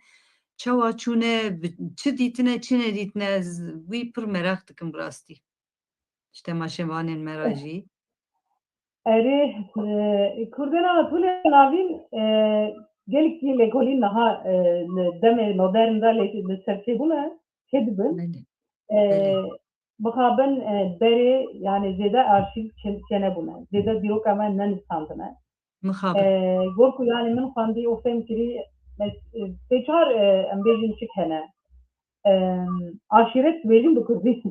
çawa çûne, bi çi dîtine, çi nedîtine, ez wî pir meraq dikim bi rastî. Ji temaşevanên me re jî. Erê, e, Kurdên Anatoliya Navîn, e, gelekî lêkolîn niha, e, li demê modern de lê, li ser çêbûne, çêdibin. Belê. E, Belê. mixabin, e, berê, yani zêde arşîv çê-, çênebûne. Zêde dîroka me nenivîsandine. Mixabin. E, gor ku yani min xwendî û fêm kirî, mes-, e, sê çar, e, em bêjin çik hene. E, aşîret dibêjin bi kurdî.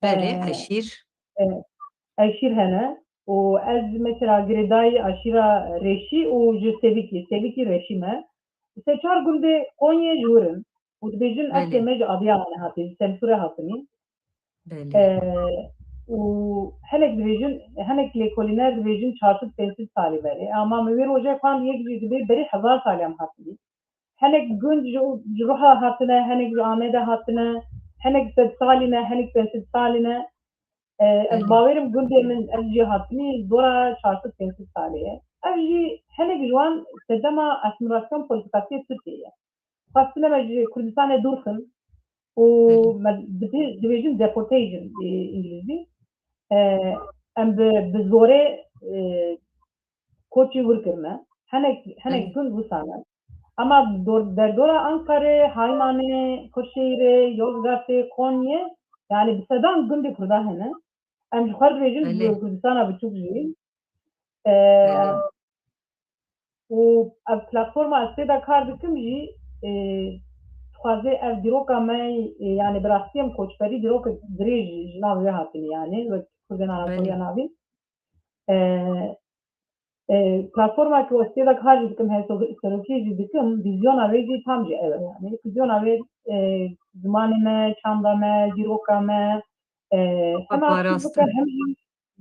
Belê, e, eşîr. E, eşîr hene. Û ez mesela girêdayî aşîra Reşî û ji Sevikî, Sevikî Reşî me. Sê çar gundê Konyê ji wir in. Û dibêjin eslê Belê. me ji Adıyamanê hatî, ji Semsûrê hatinî. Belê. E, û hinek dibêjin, hinek lêkolîner dibêjin çar sed pênc sed salî berê. Ama min wê rojê xwend yek jî dibê berê hezar salî em hatinî. Hinek gund ji, ji Ruha hatine, hinek ji Amedê hatine, hinek sed salî ne, hinek pênc sed salî ne. E, ez Belê. bawerim gundê min, ez jî hatinî zora çar sed pênc sed salî ye. Ev jî hinek ji wan sedema asîmîlasyon polîtîkasiyê Tirkiyê ye. Xwestine me ji Kurdistanê dûr xin û Belê. me dibê-, dibêjin deportation, e, îngilîzî. E, em bi, bi zorê, e, koçî wir kirine. Hinek, hinek Belê. gund wisa ne. Ama dor-, derdora Ankarê, Haymanê, Kırşehirê, Yozgatê, Konyê, yani bi sedan gundê Kurda hene. Em ji xwe dibêjin Belê. Kurdistana biçûk jî. E, Belê. û ev platforma ez tê de kar dikim jî, e, dixwaze ev dîroka me, e, yani bi rastî em koçberî dîrok dirêj ji nav wê hatine yani, wek Kurdên Anatoliya Belê. Navîn. E, e, platforma ku ez tê de kar jî dikim, hevserokî jî dikim, vîzyona wê jî tam jî ew e yani. Vîzyona wê, e, zimanê me, çanda me, dîroka me, e, hem akîf bike, hem jî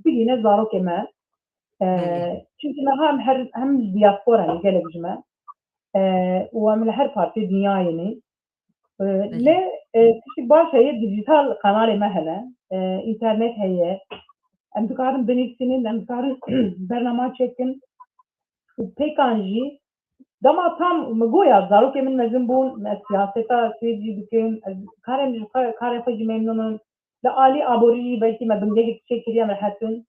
bigihîne zarokê me. E, Belê. Çimkî niha em her, hem ji diaspora ne gelek ji me. E, û em li her partê dinyayê ne. E, Belê. lê, e, tiştî baş heye, dîjîtal kanalê me hene. E, înternet heye. Em dikarin binivîsînin, em dikarin bernama çekin. Û pêkan jî, dema tam min got ya, zarokê min mezin bûn, ez siyaseta Swêd jî dikim, ez karê min ji xwe, karê xwe jî memnûn im. Li alî aborî jî belkî me bingerekî çêkiriye, me hetin.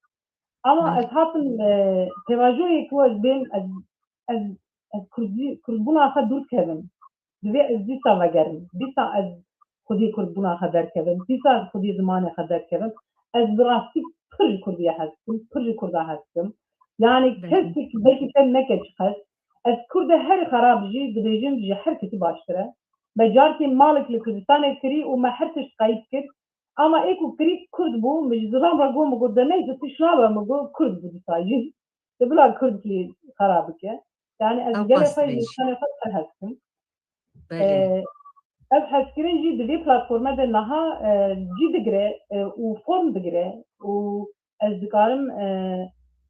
Ama Belê. ez hatim, e, pêvajoyê ku ez bêm, ez, ez, ez Kurdî-, Kurdbûna xwe dûr dikevim. Divê ez dîsa vegerim. Dîsa ez xwedî Kurdbûna xwe derkevim. Dîsa ez xwedî zimanê xwe derkevim. Ez bi rastî pir ji Kurdiyê hez dikim, pir ji Kurda hez dikim. Yani Belê. kesek belkî fêm neke çiqas. Ez Kurdê herî xerab jî dibêjim ji her kesî baştir e. Me carkê malik li Kurdistanê kirî û me her tişt qeyît kir. Ama ê ku kirî Kurd bû, min ji zilam re got, min got, de neyse, tişt nabe, min got, Kurd bû dîsa jî. De bila Kurdkî xera bike. Yani ez Ew gelê qas xwe, dibêjî. Kurdistanê xwe pir hez dikim. Belê. E, ev hezkirin jî di vê platforme de niha, e, cî digire, e, û form digire û ez dikarim, e,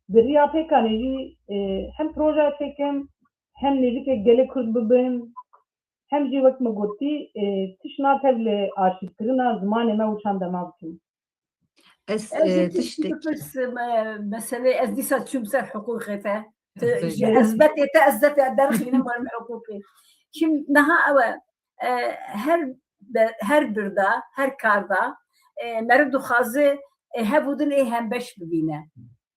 bi riya pêkanê jî, e, hem proje çêkim, hem nêzîkê gelê Kurd bibim, hem jî wek min gotî, e, tişt natev li arşîvkirina zimanê me û çanda me bikim. Ez, Ez e, ê tiştek- tiştek bipirsim, e, meselê, ez dîsa çûm ser hiqûqê te. Tu Belê. ji ezbetê te, ez de te derxînim werim hiqûqê. Şimdi niha ew e, e, her de, her birda, her karda, e, meriv dixwaze, e, hev û din ê hembeş bibîne.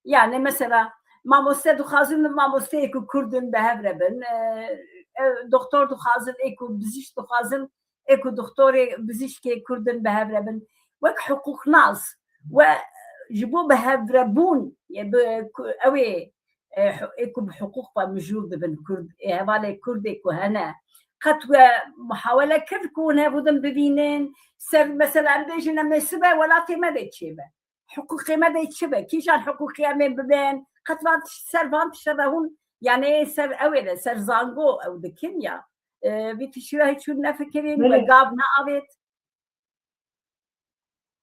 Yani mesela mamoste dixwazin mamosteyê ku Kurd in bi hev re bin, e, e, doktor dixwazin, ê ku bizîşk dixwazin, ê ku doktorê, bizîşkê Kurd in bi hev re bin. Wek hiqûqnas we ji bo bi hev re bûn, e, bi ku-, ew ê, e, ê ku bi hiqûq ve mijûl dibin Kurd, ê hevalê Kurdê ku hene. Qet we muhawele kir ku hûn hev û din bibînin? Ser, mesela em bêjin em ê sibe welatê me de çêbe. Hiqûqê me de çi be? Kîjan hiqûqê em ê bibin? Qet van tiş-, ser van tişte de hûn, yani ser ew ê de, ser zango ew dikin ya. E, vî tiştî re hiç hûn nefikirîn, Belê. we gav neavêt?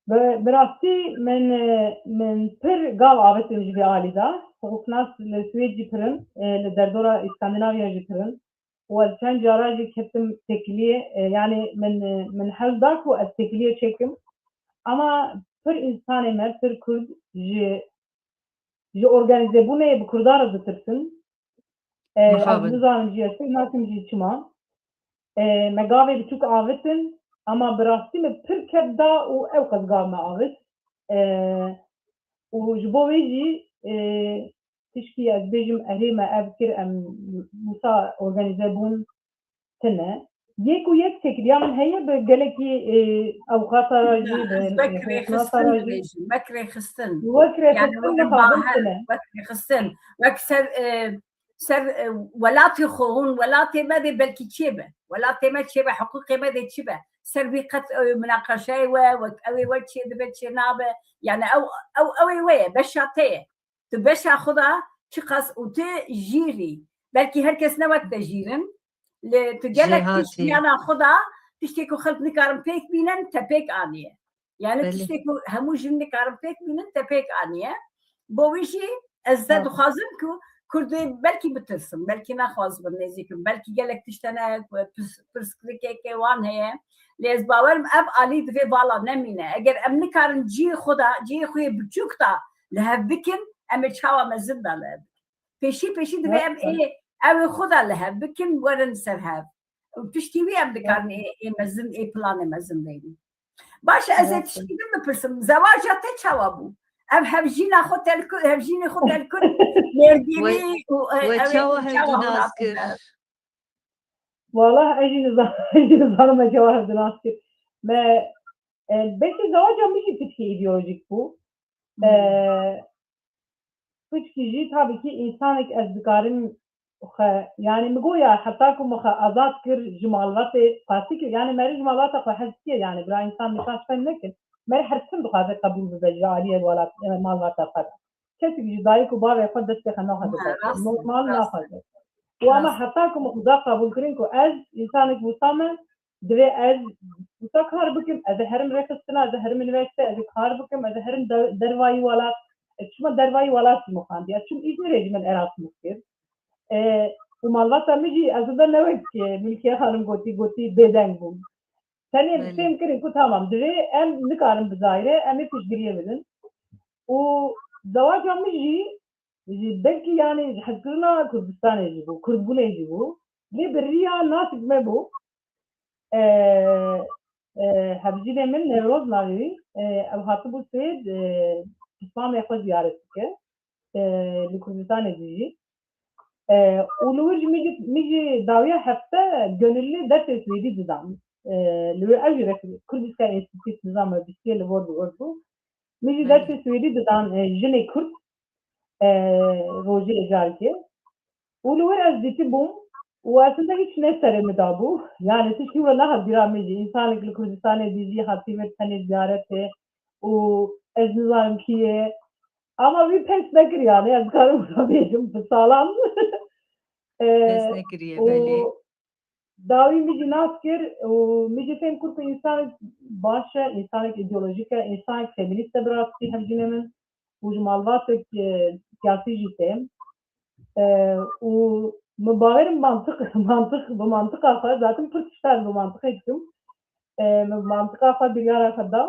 Bi, bi rastî min, e, min pir gav avêtin ji vê alî de. Hiqûqnas li Swêd jî pir in, e, li derdora Îskandinavya jî pir in. Û ez çend cara jî ketim têkiliyê, e, yani min, e, min hewl da ku ez têkiliyê çêkim. Ama pir însanê me, pir Kurd ji, ji organîzebûnê bi Kurdan re ditirsin. E, ez Mixabin. nizanim jî, ez fêm nakim jî çima. E, me gavê biçûk avitin, ama bi rastî me pir kep da û ew qas gav me avit. E, û ji bo wê jî, e, tişkî ez bêjim, erê me ev kir, em wisa organîze bûn, tune. Yek û yek têkiliya min heye bi gelekî, e, avukata re jî, Na, bi ez wek rêxnasa rêxistin re jî. dibêjim, wek rêxistin. Wek rêxistin Yani wek mixabin baher, tune. Wek rêxistin. Wek ser, e, ser, e, welatê xwe hûn, welatê me dê belkî çê be. Welatê me çê be, hiqûqê me dê çi be. Ser vî qet ew ê minaqeşeyê we, wek ew ê we çê dibe, çê nabe. Yani ew, ew, ew ê we ye, beşa te ye. Tu beşa xwe da çiqas û tu jîrî. Belkî her kes ne wek te jîr in. Lê tu gelek tişt Jêhatî. Jiyana xwe da, tiştê ku xelk nikarin pêk bînin, te pêk aniye. Yani Belê. Tiştê ku hemû jin nikarin pêk bînin, te pêk aniye. Bo wî jî ez te Ha. dixwazim ku Kurdê belkî bitirsin, belkî nexwazibin nêzîk bin, belkî gelek tişt hene ku pirs-, pirsgirêkeke wan heye. Lê ez bawerim ev alî divê vala nemîne. Eger em nikarin cihê xwe da, cihê xwe yê biçûk da li hev bikin, em ê çawa mezin da li hev bikin? Pêşî pêşî divê em ê ew ê xwe da li hev bikin, werin ser hev. Û piştî wî em dikarin ê, ê mezin, ê planê mezin deynin. Baş e, ez ê tiştî din bipirsim. Zewaca te çawa bû? Ev hevjîna xwe te li ku-, hevjînê xwe te li ku mêrdînî û, e, We ew ê çawa çawa hevdû nas hewlakir? Kir? Wala ez jî niza-, ez jî nizanim me çawa hevdû nas kir. Me, e, belkî zewaca min jî piçkî îdeolojîk bû. Hmm. E, piçkî jî tabii ki însanek ez dikarim xwe, yani min got ya heta ku min xwe azad kir ji malbatê qasî kir, yani meri ji malbata xwe hez dikiye, yani bira însan nîşan ji xwe nekin. Meri her tim dixwaze qebûl bibe ji aliyê welat, e, malbata xwe de. Kesek ji dayik û bavê xwe destê xwe naxwaze Ha, dest. Rast e, Normal rast e. Naxwaze. Û ama Rast. Heta ku min xuda qebûl kirin ku ez însanek wisa me, divê ez wisa kar bikim, ez ê herim rêxistina, ez ê herim unîversîte, ez ê kar bikim, ez ê herim der-, dervayî welat. Ez çima dervayî welat jî min xwendî. Ez çûm Îzmîrê jî min Erasmus kir. E, û malbata min jî ez ê de ne wek, e, Milkiye Xanim gotî, gotî bêdeng bûm. Tenê Belê. Fêm kirin ku tamam, divê em nikarin bi zayre, em ê piştgiriyê bidin. Û zewaca min jî, jî belkî yani hezkirina Kurdistanê jî bû, Kurdbûnê jî bû. Lê bi riya nasik me bû. E, e, hevjînê min Newroz navê wî, e, ew hatibû Swêd, e, pismamê xwe ziyaret bike. E, li Kurdistanê dijî. E, û li wir jî min jî, min jî dawiya hefte gönüllü dersê Swêdî didan. E, li wir ew jî rek-, Kurdiska Enstitüsü nizam we bîstiye li Word, Word bû. Min jî Belê. Dersê Swêdî didan, e, jinê Kurd, e, rojê carkê. Û li wir ez dîtibûm û aslında hiç ne serê min dabû. Yani tiştî were nehat bîra min jî. Însanek li Kurdistanê dijî hatî vir tenê ziyaretê û ez nizanim kî ye. Ama wî pes nekir yani, ez dikarim wisa bêjim, bi salan. E, Pes nekiriye, û belê. Dawî min jî nas kir û min jî fêm kir ku însanek baş e, însanek îdeolojîk e, însanek feminîst e bi rastî hevjînê min û ji malbatek, e, siyasî jî têm. E, û min bawerim mantiq, mantiq, bi mantiqa xwe, zaten pir tiştan bi mantiqê dikim. E, min bi mantiqa xwe biryara xwe da.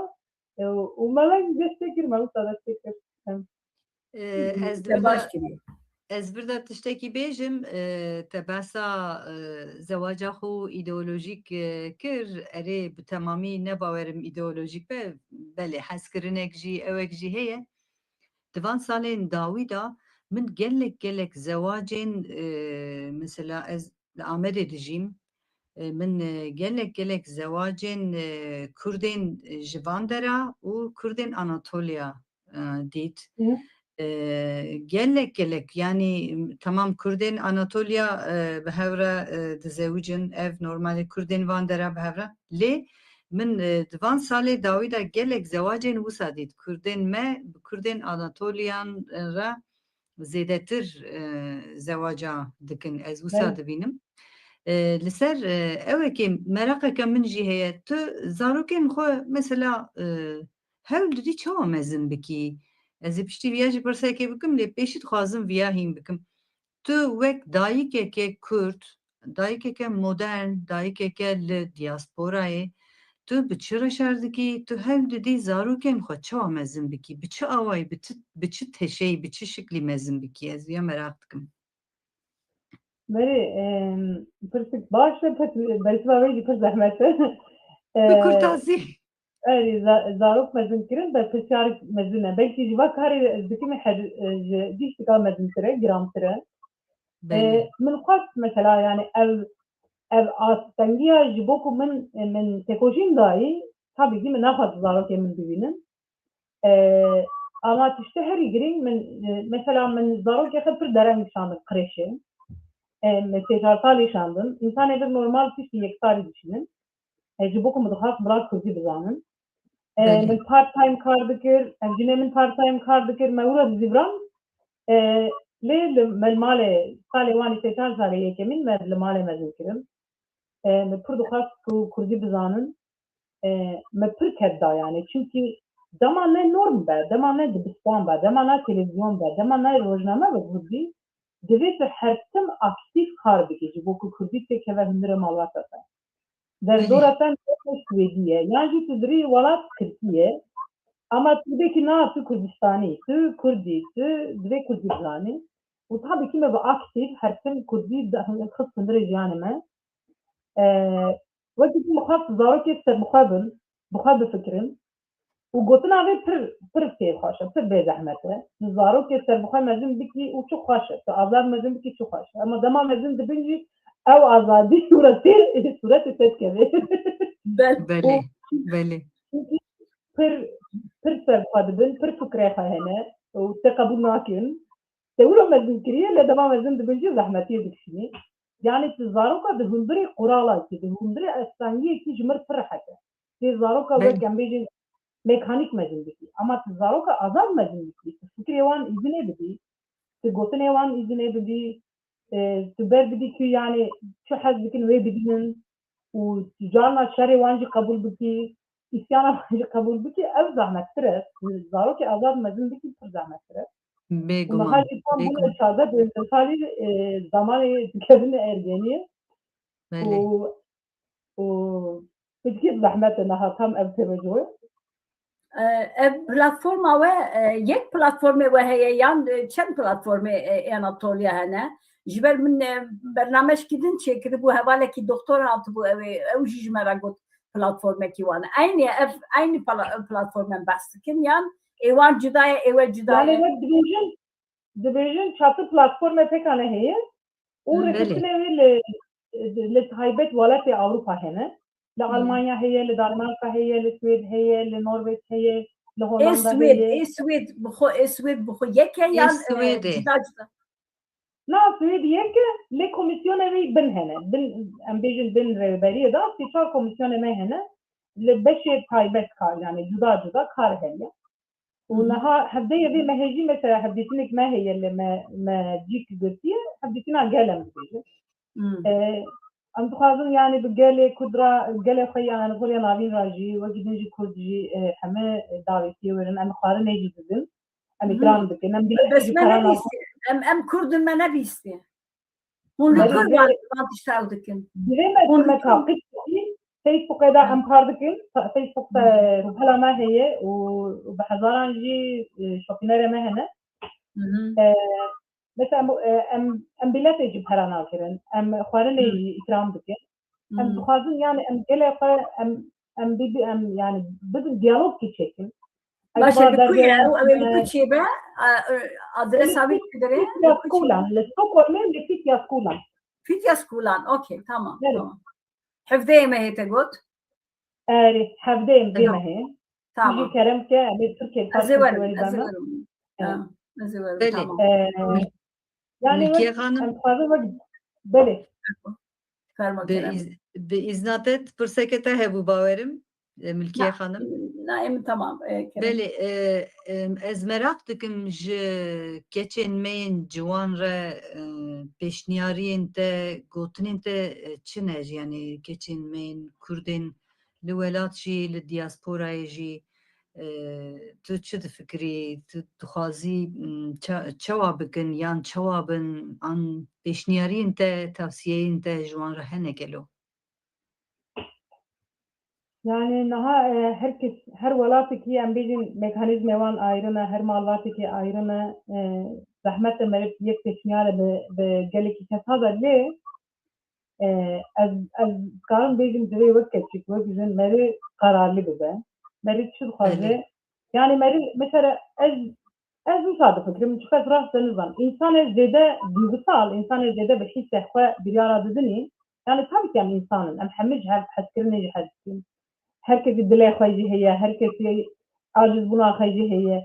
E, û me weng dest pê kir, me wisa dest pê kir. Em. E, ez Te baş de, kiriye. Ez vir de tiştekî bêjim, e, te behsa, e, zewaca xwe îdeolojîk, e, kir. Erê, bi temamî ne bawerim îdeolojîk be, belê, hezkirinek jî, ewek jî heye. Di van salên dawî de min gelek, gelek zewacên, e, mesela ez li Amedê dijîm, e, min, e, gelek, gelek zewacên, e, Kurdên, e, ji van dera û Kurdên Anatoliya, e, dît. Hı. E, gelek, gelek, yani, m-, temam Kurdên Anatoliya, e, bi hev re, e, dizewicin, ev normalê Kurdên van dera bi hev re. Lê min, e, di van salê dawî de gelek zewacên wisa dît. Kurdên me bi Kurdên Anatoliyan, e, re zêdetir, e, zewaca dikin. Ez wisa Belê. Dibînim. E, li ser, e, ewekê meraqeke min jî heye. Tu zarokên xwe mesela, e, hewl didî çawa mezin bikî? Ez ê piştî viya jî pirsekê bikim, lê pêşî dixwazim viya hîn bikim. Tu wek dayikeke Kurd, dayikeke modern, dayikeke li diasporayê, tu bi çi re şer dikî? Tu hewl didî zarokên xwe çawa mezin bikî? Bi çi awayî, bi ti-, bi çi teşeyî, bi çi şiklî mezin bikî? Ez viya meraq dikim. Berê, em, pirsik baş e, pir-, bersiva wê jî pir zehmet e. Bi E, kurtasî. Erê, za-, zarok mezin kirin, berpirsiyarek mezin e. Belkî ji va karê ez dikim her, e, ji dîştika mezintir e, girantir e. Belê. E, min xwest mesela, yani ev Ev astengiya ji bo ku min, min têkoşîn dayî, tabî kî min nexwest zarokê min bibînin. E, ama tiştê herî girîng min, e, mesela min zarokê xwe pir dereng şandin qirêşê. E, min sê çar salî şandin. Însanê vir normal tiştî yek salî dişînin. E, ji bo ku min dixwest bila kurdî bizanin. E, Belê. Min part time kar dikir, ev jinê min part time kar dikir, me wira dizîviran. E, lê li, me li malê salê wan ê sê çar salê yekemîn me li malê mezin kirin. E, me pir dixwest ku kurdî bizanin. E, me pir ked da yani. Çimkî dema ne norm be, dema ne dibistan be, dema ne televizyon be, dema ne rojname be kurdî, divê tu her tim aktîf kar bikî ji bo ku kurdî têkeve hundirê malbata te. Belê. Derdora te ne Swêdî ye. Yan jî tu dirî welat Tirkî ye. Ama tu dibêkî na tu Kurdistanî, tu Kurdî, tu divê Kurdî bizanî. Û tabî kî me bi aktîf her tim Kurdî de-, xist hundirê jiyanê me. E, wekî tu xwest zarokê ser bi xwe bin, bi xwe bifikirin. Û gotina vê pir, pir fêr xweş e, pir bê zehmet e. Tu zarokê ser bi xwe mezin bikî û çi xweş e. Tu azad mezin bikî çi xweş e. Ema dema mezin dibin jî ew azadî sûretê, sûretê te dikeve. Bel. Belê, belê. Çünkü pir, pir ser bi xwe dibin, pir fikrê xwe hene û te qebûl nakin. Te wilo mezin kiriye, lê dema mezin dibin jî zehmetiyê dikişînî. Yani tu zaroka di hundirê quralakî, di hundirê estengiyekî ji mir pir rehet e. Tê zaroka Belê. wek em bêjin mekanîk mezin bikî. Ama tu zaroka azad mezin bikî, tu fikrê wan îzinê bidî, tu gotinê wan îzinê bidî, e, tu ber bidî ku yani çi hez dikin wê bibînin û tu carna şerê wan jî qebûl bikî, îsyana wan jî qebûl bikî, ev zehmettir e. Tu zarokê azad mezin bikî pir zehmettir e. Û niha Bêguman, jî tam bûne bêguman. çardeh pêzdeh salî, e, zamanê dikevine ergeniyê. Belê. Û, û piçkî zehmet e niha tam ev têvecuhê. E, ev platforma we, e, yek platformê we heye yan, e, çend platformê, e, ê Anatoliya hene? Ji ber min, e, bernamejkî din çêkiribû, hevalekî doktor hatibû ew ê, ew jî ji me re got platformekî wan e. Eynî ev, eynî pla-, platformen behs dikin yan ê wan cuda ye, ê we cuda Yani ye? wek dibêjin, dibêjin çatir platformê pêkane heye û Hı, belê. rêxistinê wê li, li taybet welatê Ewropa hene. Li Hmm. Almanya heye, li Danmarka heye, li Swêd heye, li Norveç heye, li Ê Hollanda Swêd, heye. ê Swêd bi xwe, ê Swêd bi xwe yek e Ê yan, e, Swêdê. cuda cuda? Na, Swêd yek e, lê komîsyonê wê bin hene. Bin, em bêjin bin rêberiyê de, sê çar komîsyonê me hene. Li beşê taybet kar, yani cuda cuda kar heye. Û Hı hı. niha hevdeyê vê mehê jî mesela hevdîtinek me heye li me, me cîk girtiye, hevdîtina gel em dibêjin. Hmm. E, em dixwazin yani bi gelê Kurd ra, gelê xwe yan Xuriya Navîn ra jî, wekî din jî Kurd jî, e, heme davêtiyê werin, em xwarinê jî didin. Em Hı hı. îkram dikin, em bîletê Bes jî me para nabîne. nebîstiye. Em, em Kurd in me nebîstiye. Hûn li Belê, kur belê. van, van tişta ew dikin? Divê me Hûn li me kur taqîb bikî. Facebookê de Hı. em kar dikin. Ta-, Facebook de Hı. rûpela me heye û, û bi hezaran jî, e, şopînerê me hene. Hı hı. E, mesela em, e, em, em bîletê jî para nakirin. Em xwarinê Hı. jî îkram dikin. Em Hmm. dixwazin yani em gelê xwe em, em bi, bi, em yani bibin diyalog ki çêkin. Baş e, li ku ye? Ew, ew ê li ku çêbe? A, e, adresa wî çi dire? Fitya Li ku çêbe? Skolan, li Stockholmê li Fitya Skolan. Fitya Skolan, okey, tamam, Belê. tamam. Hevdeyê mehê te got? Erê, hevdeyê vê Tamam. mehê. Tamam. Jî kerem ke, em ê Tirkiyê Ez ê werim, ez ê bana. werim. Evet. Ha, ez ê werim, Belê. tamam. Ee, Mil-, yani Milkiye wek, Xanim. em dixwazin wek, belê. Fermo Bi Kerem. iz-, bi izna te pirseke te hebû bawerim, e, Milkiye Na, Xanim. na, em tamam, e, Kerem. Belê, e, em, ez meraq dikim ji keçên me yên ciwan re, e, pêşniyariyên te, gotinên te, e, çi ne? Yani keçên me yên Kurdên li welat jî, li diasporayê jî, e, tu çi difikirî? Tu dixwazî, m, ça-, çawa bikin yan çawa bin? An pêşniyariyên te, tavsiyeyên te ji wan re hene gelo? Yani niha, e, her kes, her welatekî em bêjin mekanîzmê wan ayrı ne, her malbatekî ayrı ne, e, zehmet e meriv yek pêşniyare bi, bi gelekî kesa de lê, e, ez, ez karim bêjim divê wek keçik, wek jin merî kararlî bibe. Merî çi dixwaze? Belê. Yani merî, mesela ez, ez wisa difikirim, çiqas rast de nizam. Însanê zêde duygusal, însanê zêde bi hîsê xwe biryara didinî, Yani tabii ki em insan in, em hemî ji hev hezkirinê jî hez dikin. Her kesî dilê xwe jî heye, her kesî acizbûna xwe jî heye.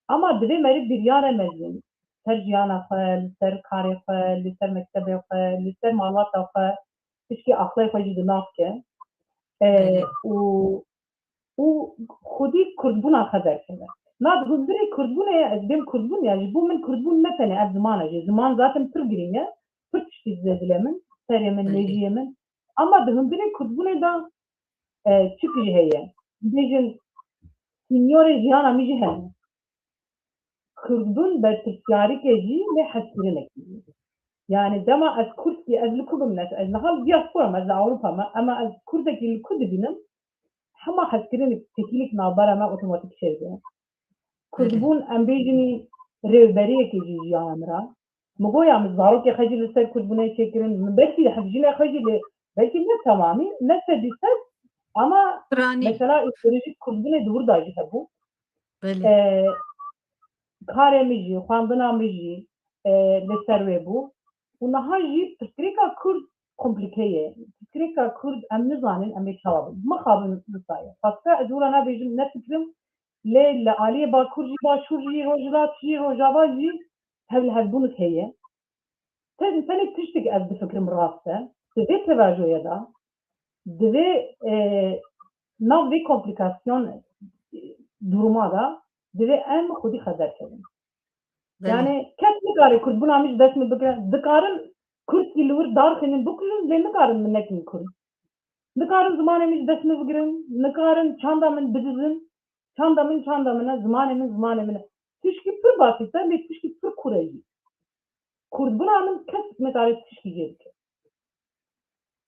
Ama divê meriv biryare mezin, li ser jiyana xwe, li ser karê xwe, li ser mektebê xwe, li ser malbata xwe, tişkî aqlê xwe jî di nav ke. E, Belê. û, û xwedî kurdbûna xwe derkeve. Na di hundirê kurdbûnê ye, ez bêm kurdbûn ya, ji bo min kurdbûn ne tenê ev ziman e jî. Ziman zaten pir girîng e, pir tiştî dize dilê min, serê min, Belê. mêjiyê min. Ama di hundirê kurdbûnê de, e, çi jî heye? Bêjin, sînyorê jiyana min jî hene. Kurdbûn berpirsyarîkê jî lê hezkirinekî jî. Yani dema ez kurdkî, ez li ku bim, ez, ez niha li diaspora me, ez li Ewropa me, ema ez kurdekî li ku dibînim, hema hezkirinik, têkilîk navbera me otomatîk çêdibe. Kurdbûn, em bêjinî rêveberiyekê jî jiyana min re. Min got ya min zarokê xwe jî li ser kurdbûnê çêkirin. Min belkî hevjînê xwe jî li, belkî ne temamî, ne sedî sed, ama Piranî. mesela îdeolojîk kurdbûnê di wir de jî hebû. Belê. E, karê min jî, xwendina min jî, e, li ser wê bû. Û niha jî pirsgirêka kurd komplîke ye. Pirsgirêka kurd em nizanin em ê çawa bin. Mixabin wisa ye. Xweste ez wira nabêjim, nefikirim. Lê li aliyê Bakur jî, Başûr jî, Rojhilat jî, Rojava jî hev li hevbûnik heye. Ten-, tenê tiştek ez difikirim rast e. Di vê tevajoyê de, di vê, e, nav vê komplîkasyon, e, duruma de, divê em xwedî xwe derkevin. Belê. Yani kes nikare kurdbûna min ji dest min bigire. Dikarin kurdkî li wir darxînin, bikujin, lê nikarin min nekin kurd. Nikarin zimanê min ji dest min bigirin, nikarin çanda min bidizin. Çanda min çanda min e, zimanê min zimanê min e. Tişkî pir basît e, lê tişkî pir kûr e jî. Kurdbûna min kes nikare tişkî jê bike.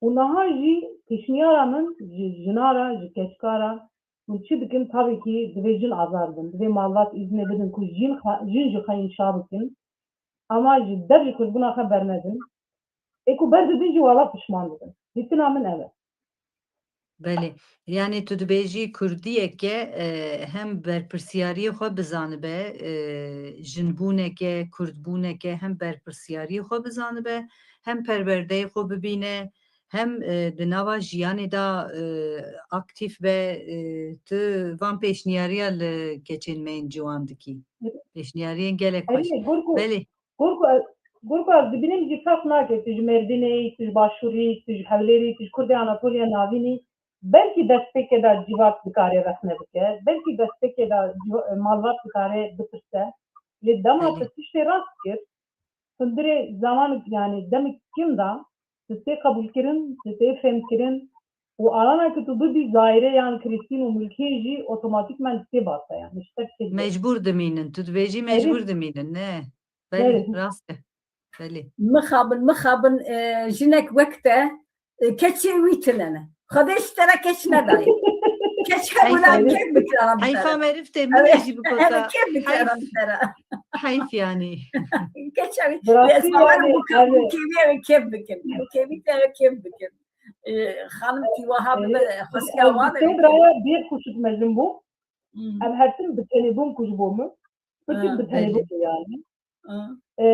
Û niha jî pêşniyara min ji jina re, ji keçika re, hûn çi dikin, tabii ki divê jin azad bin, divê malbat îzne bidin ku jin xwe, jin ji xwe înşa bikin. Ama ji dev ji kurdbûna xwe bernedin. Ê ku berdidin jî wala pişman dibin. Dîtina min ev e. Belê. Yani tu dibêjî kurdiyeke, e, hem berpirsiyariyê xwe bizanibe, e, jinbûneke, kurdbûneke hem berpirsiyariyê xwe bizanibe, hem perwerdeyê xwe bibîne, hem, e, di nava jiyanê de, e, aktîf be, e, tu van pêşniyariya li keçên me yên ciwan dikî. Pêşniyariyên gelek xweş. Erê, gor ku, Belê. gor ku ez, gor ku ez dibînim jî ferq nake, tu ji Mêrdînê yî, tu ji Başûrî yî, tu ji Hewlêrî yî, tu ji Kurdê Anatoliya Navîn î. Belkî destpêkê de civak dikare rexne bike, belkî destpêkê de civa-, malbat dikare bipirse. Lê dema Belê. tu tiştê rast kir, hundirê zamanê, yani demê kim de tu tê qebûlkirin, tu tê fêmkirin û alana ku tu bibî Zahîrê yan Krîstîn û Mulkiyê jî otomatîkman tê basa, yani ji te tê. Mecbûr dimînin, tu dibêjî Erê. mecbûr dimînin, ne? Belê, Belê. rast e. Belê. Mixabin, mixabin, e, jinek wek te, e, keçê wî tune ne. Xwedê ji te re keç nedaye. Keç hebûna Heyfa. kêf bikira bi te Heyfa re. meriv tê Evet, min jî evet, bikota. kêf bikira Heyf. bi te re. Heyf yani. Keç ew. Bi rastî Lê ez bawer yani, bû ka yani. bû kêvî ew kêf bikin. Bû kêvî te ew kêf bikin. E, xanim tî wiha E, bibe, xwestiya ez wan bi e. tê biraya bir kuşuk mezin bû. Hmm. Em her tim bi tenê bûn ku ji bo min. Birçî Ha, bi tenê belê. bû yani. Ha. E,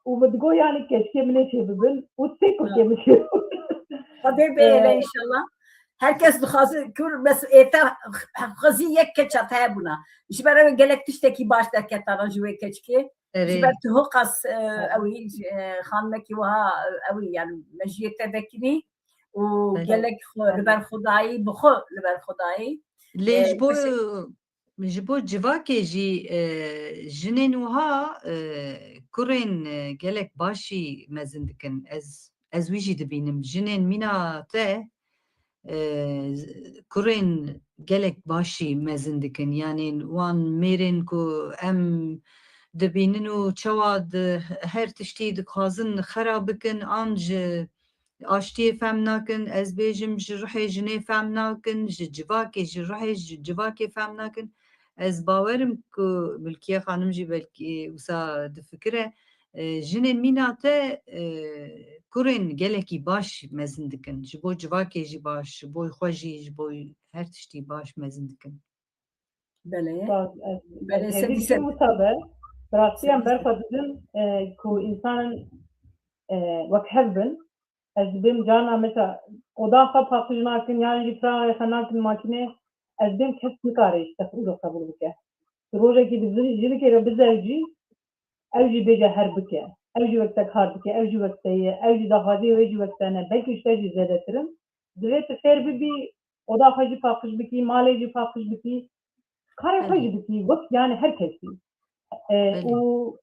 û min digot yani keşkê min ê çê bibin û tê Ha. kurkê min çê bibin. Xwedê bê hele E, înşallah. Her kes dixwaze kur bes êta xwezî yek keça te hebûna. Ji ber ew gelek tiştekî baş derketana ji wê keçkê. Erê. Ji ber tu hiqas, e, Erê. ew î, e, xanimekî wiha, e, ew î yani mejiyê te vekirî û Erê. gelek xwe li ber xwe dayî, bi xwe li ber xwe dayî. Lê E, ji bo teşekkür. Ji bo civakê jî, e, jinên wiha, e, kurên, e, gelek baş jî mezin dikin. Ez, ez wî jî dibînim. Jinên mîna te, e, kurên gelek baş jî mezin dikin. Yanî wan mêrên ku em dibînin û çawa di her tiştî dixwazin xera bikin, an ji aştiyê fehm nakin, ez bêjim ji ruhê jinê fehm nakin, ji civakê, ji ruhê ji civakê fehm nakin. Ez bawerim ku Milkiye Xanim jî belkî wisa difikire, e, jinên mîna te, e, kurên gelekî baş mezin dikin. Ji bo civakê jî baş, ji bo xwe jî, ji bo her tiştî baş mezin dikin. Belê. Spas, ez, Belê, ez sedî hevî sed. dikim wisa be. Bi rastî em Sedî sed. berxwe didin, e, ku însanan, e, wek hev bin. Ez dibêm carna mesela oda xwe paqij nakin, yan jî firaxê xwe nakin makînê, ez dibêm kes nikare ji te wilo qebûl bike. Tu rojekî bi zin-, jinikê re bizewcî, ew jî bêje her bike, ew jî wek te kar dike, ew jî wek te ye, ew jî daxwaziyê wê jî wek te ne, belkî ji te jî zêdetir in. Divê tu fêr bibî, oda xwe jî paqij bikî, malê jî paqij bikî, karê xwe Belê. jî bikî, wek yani her kesî. E, Belê. û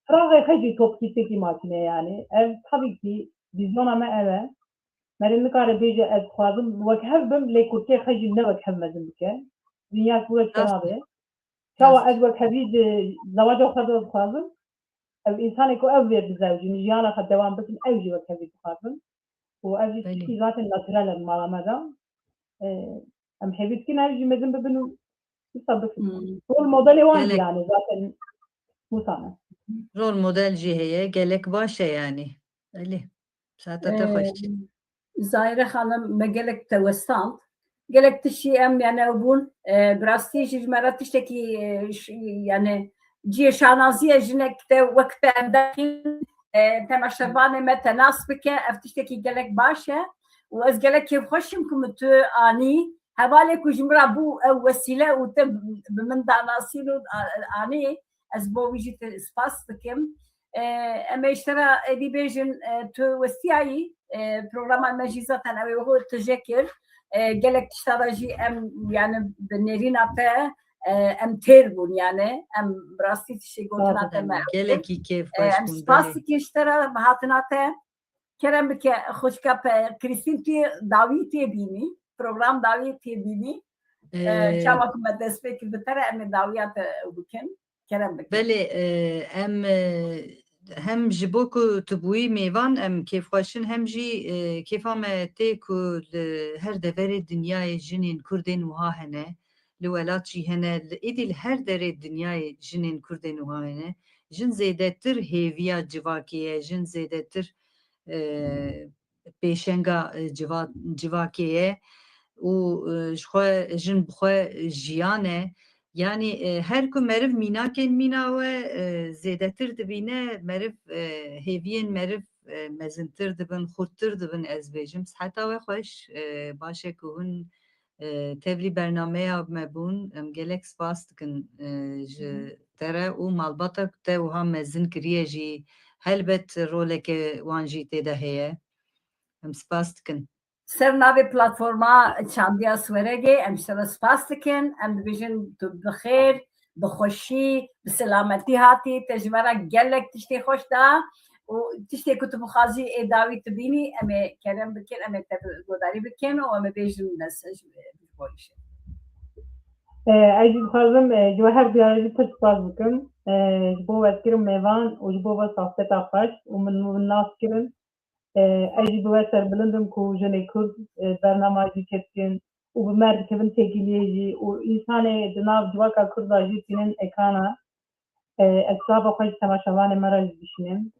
firaxê xwe jî topkî têkî makîne yani. Ev tabii ki vîzyona me ev e. Merî nikare bêje ez dixwazim wek hev bim, lê kurtê xwe jî ne wek hev mezin bike. Dinya ku wek Rast. nabe. Çawa Rast. ez wek hevî di zewaca xwe de dixwazim. Ev însanê ku ev vêr bizewcin, jiyana xwe dewam bikin, ew jî wek hevî dixwazim. Û ev jî Belê. tiştî zaten natural e mala me de. E, em hêvî dikin ev jî mezin bibin û wisa bikin. Hmm. Rol modelê wan jî Gelek. yani zaten wisa ne. Rol model jî heye, gelek baş e yani. Belê. Saeta te xweş. Ee, Zahire Xanim, me gelek te westand. Gelek tiştî em yani ew bûn. Ee, bi rastî jî ji me re tiştekî, e, ş-, yani cihê şanazî ye jinek te wek te em derxîn, e, temaşevanê me te nas bike. Ev tiştekî gelek baş e. Û ez gelek kêfxweş im ku min tu anî. Hevalê ku ji min re bû ew wesîle û te bi min danasîn û a-, anî. Ez bo wî jî te spas dikim. E, em ê ji te re êdî bêjin, e, tu westiyayî, e, programa me jî zaten ew ê wiha tije kir. E, gelek tişta de jî em, yani bi nêrîna te, e, em têr bûn yani. Em bi rastî tiştê gotina te me ew kir. Gelekî kêfxweş bûn, belê. E, em spas dikin ji te re bi hatina te. Kerem bike xwişka pe Krîstîn, tu yê dawî tê bînî, program dawî tê bînî. E, Ee, çawa ku me dest pê kir bi te re, em ê dawiya te bikin. Kerem bike. Belê, e, em, e, hem ji bo ku tu bûyî mêvan, em kêfxweş in, hem jî, e, kêfa me tê ku li her deverê dinyayê jinên Kurdên wiha hene, li welat jî hene, li, êdî li her derê dinyayê jinên Kurdên wiha hene. Jin zêdetir hêviya civakê ye, jin zêdetir, e, pêşenga, e, civa-, civakê ye û, e, ji xwe, jin bi xwe jiyan e. Yanî, e, her ku meriv mînakên mîna we, e, zêdetir dibîne, meriv, e, hêviyên meriv, e, mezintir dibin, xurttir dibin, ez bêjim. Siheta we xweş, e, baş e ku hûn, e, tevlî bernameya me bûn. Em gelek spas dikin, e, ji Hı hı. te re û malbata ku te wiha mezin kiriye jî, helbet roleke wan jî tê de heye. Em spas dikin. Ser navê platforma Çandiya Sweregê em ji te re spas dikin. Em dibêjin tu bi xêr, bi xweşî, bi selametî hatî. Te ji me re gelek tiştê xweş da û tiştê ku tu bixwazî ê dawî tu bînî, em ê kerem bikin, em ê te bi guhdarî bikin û em ê bêjin mesaj ji bo îşê. E, ez jî dixwazim, e, ji we her duyan jî pir spas bikim. E, ji bo westkirin mêvan û ji bo ve sohbeta xweş û min, min nas kirin. E, ez jî bi we serbilind im ku jinê Kurd, e, bernama jî çêdikin û bi me re dikevin têkiliyê jî û însanê di nav civaka Kurd de jî tînin ekana. E, ez çava xwe ji temaşevanê me re jî dişînim.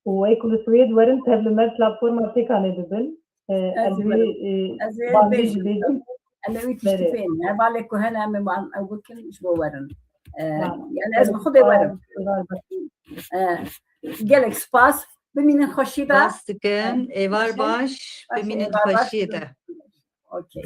Û ê ku li Swêd werin tev li me platforma Pêkanê bibin. E, Ez ez ê wî, werim. e, Ez ê bandî jî bêjim. bêjim. Em ê wî tiştî Berê. fêm. Hevalê ku hene em ê wan ew bikin ji bo werin. E, Tamam. Yani ez bi Gelek Xwedê spas, werim. spas. E, gelek spas. Bimînin xweşî de. Spas dikim. E, Êvar baş e. Baş, Baş, bimînin êvar baş. xweşiyê de. Okey.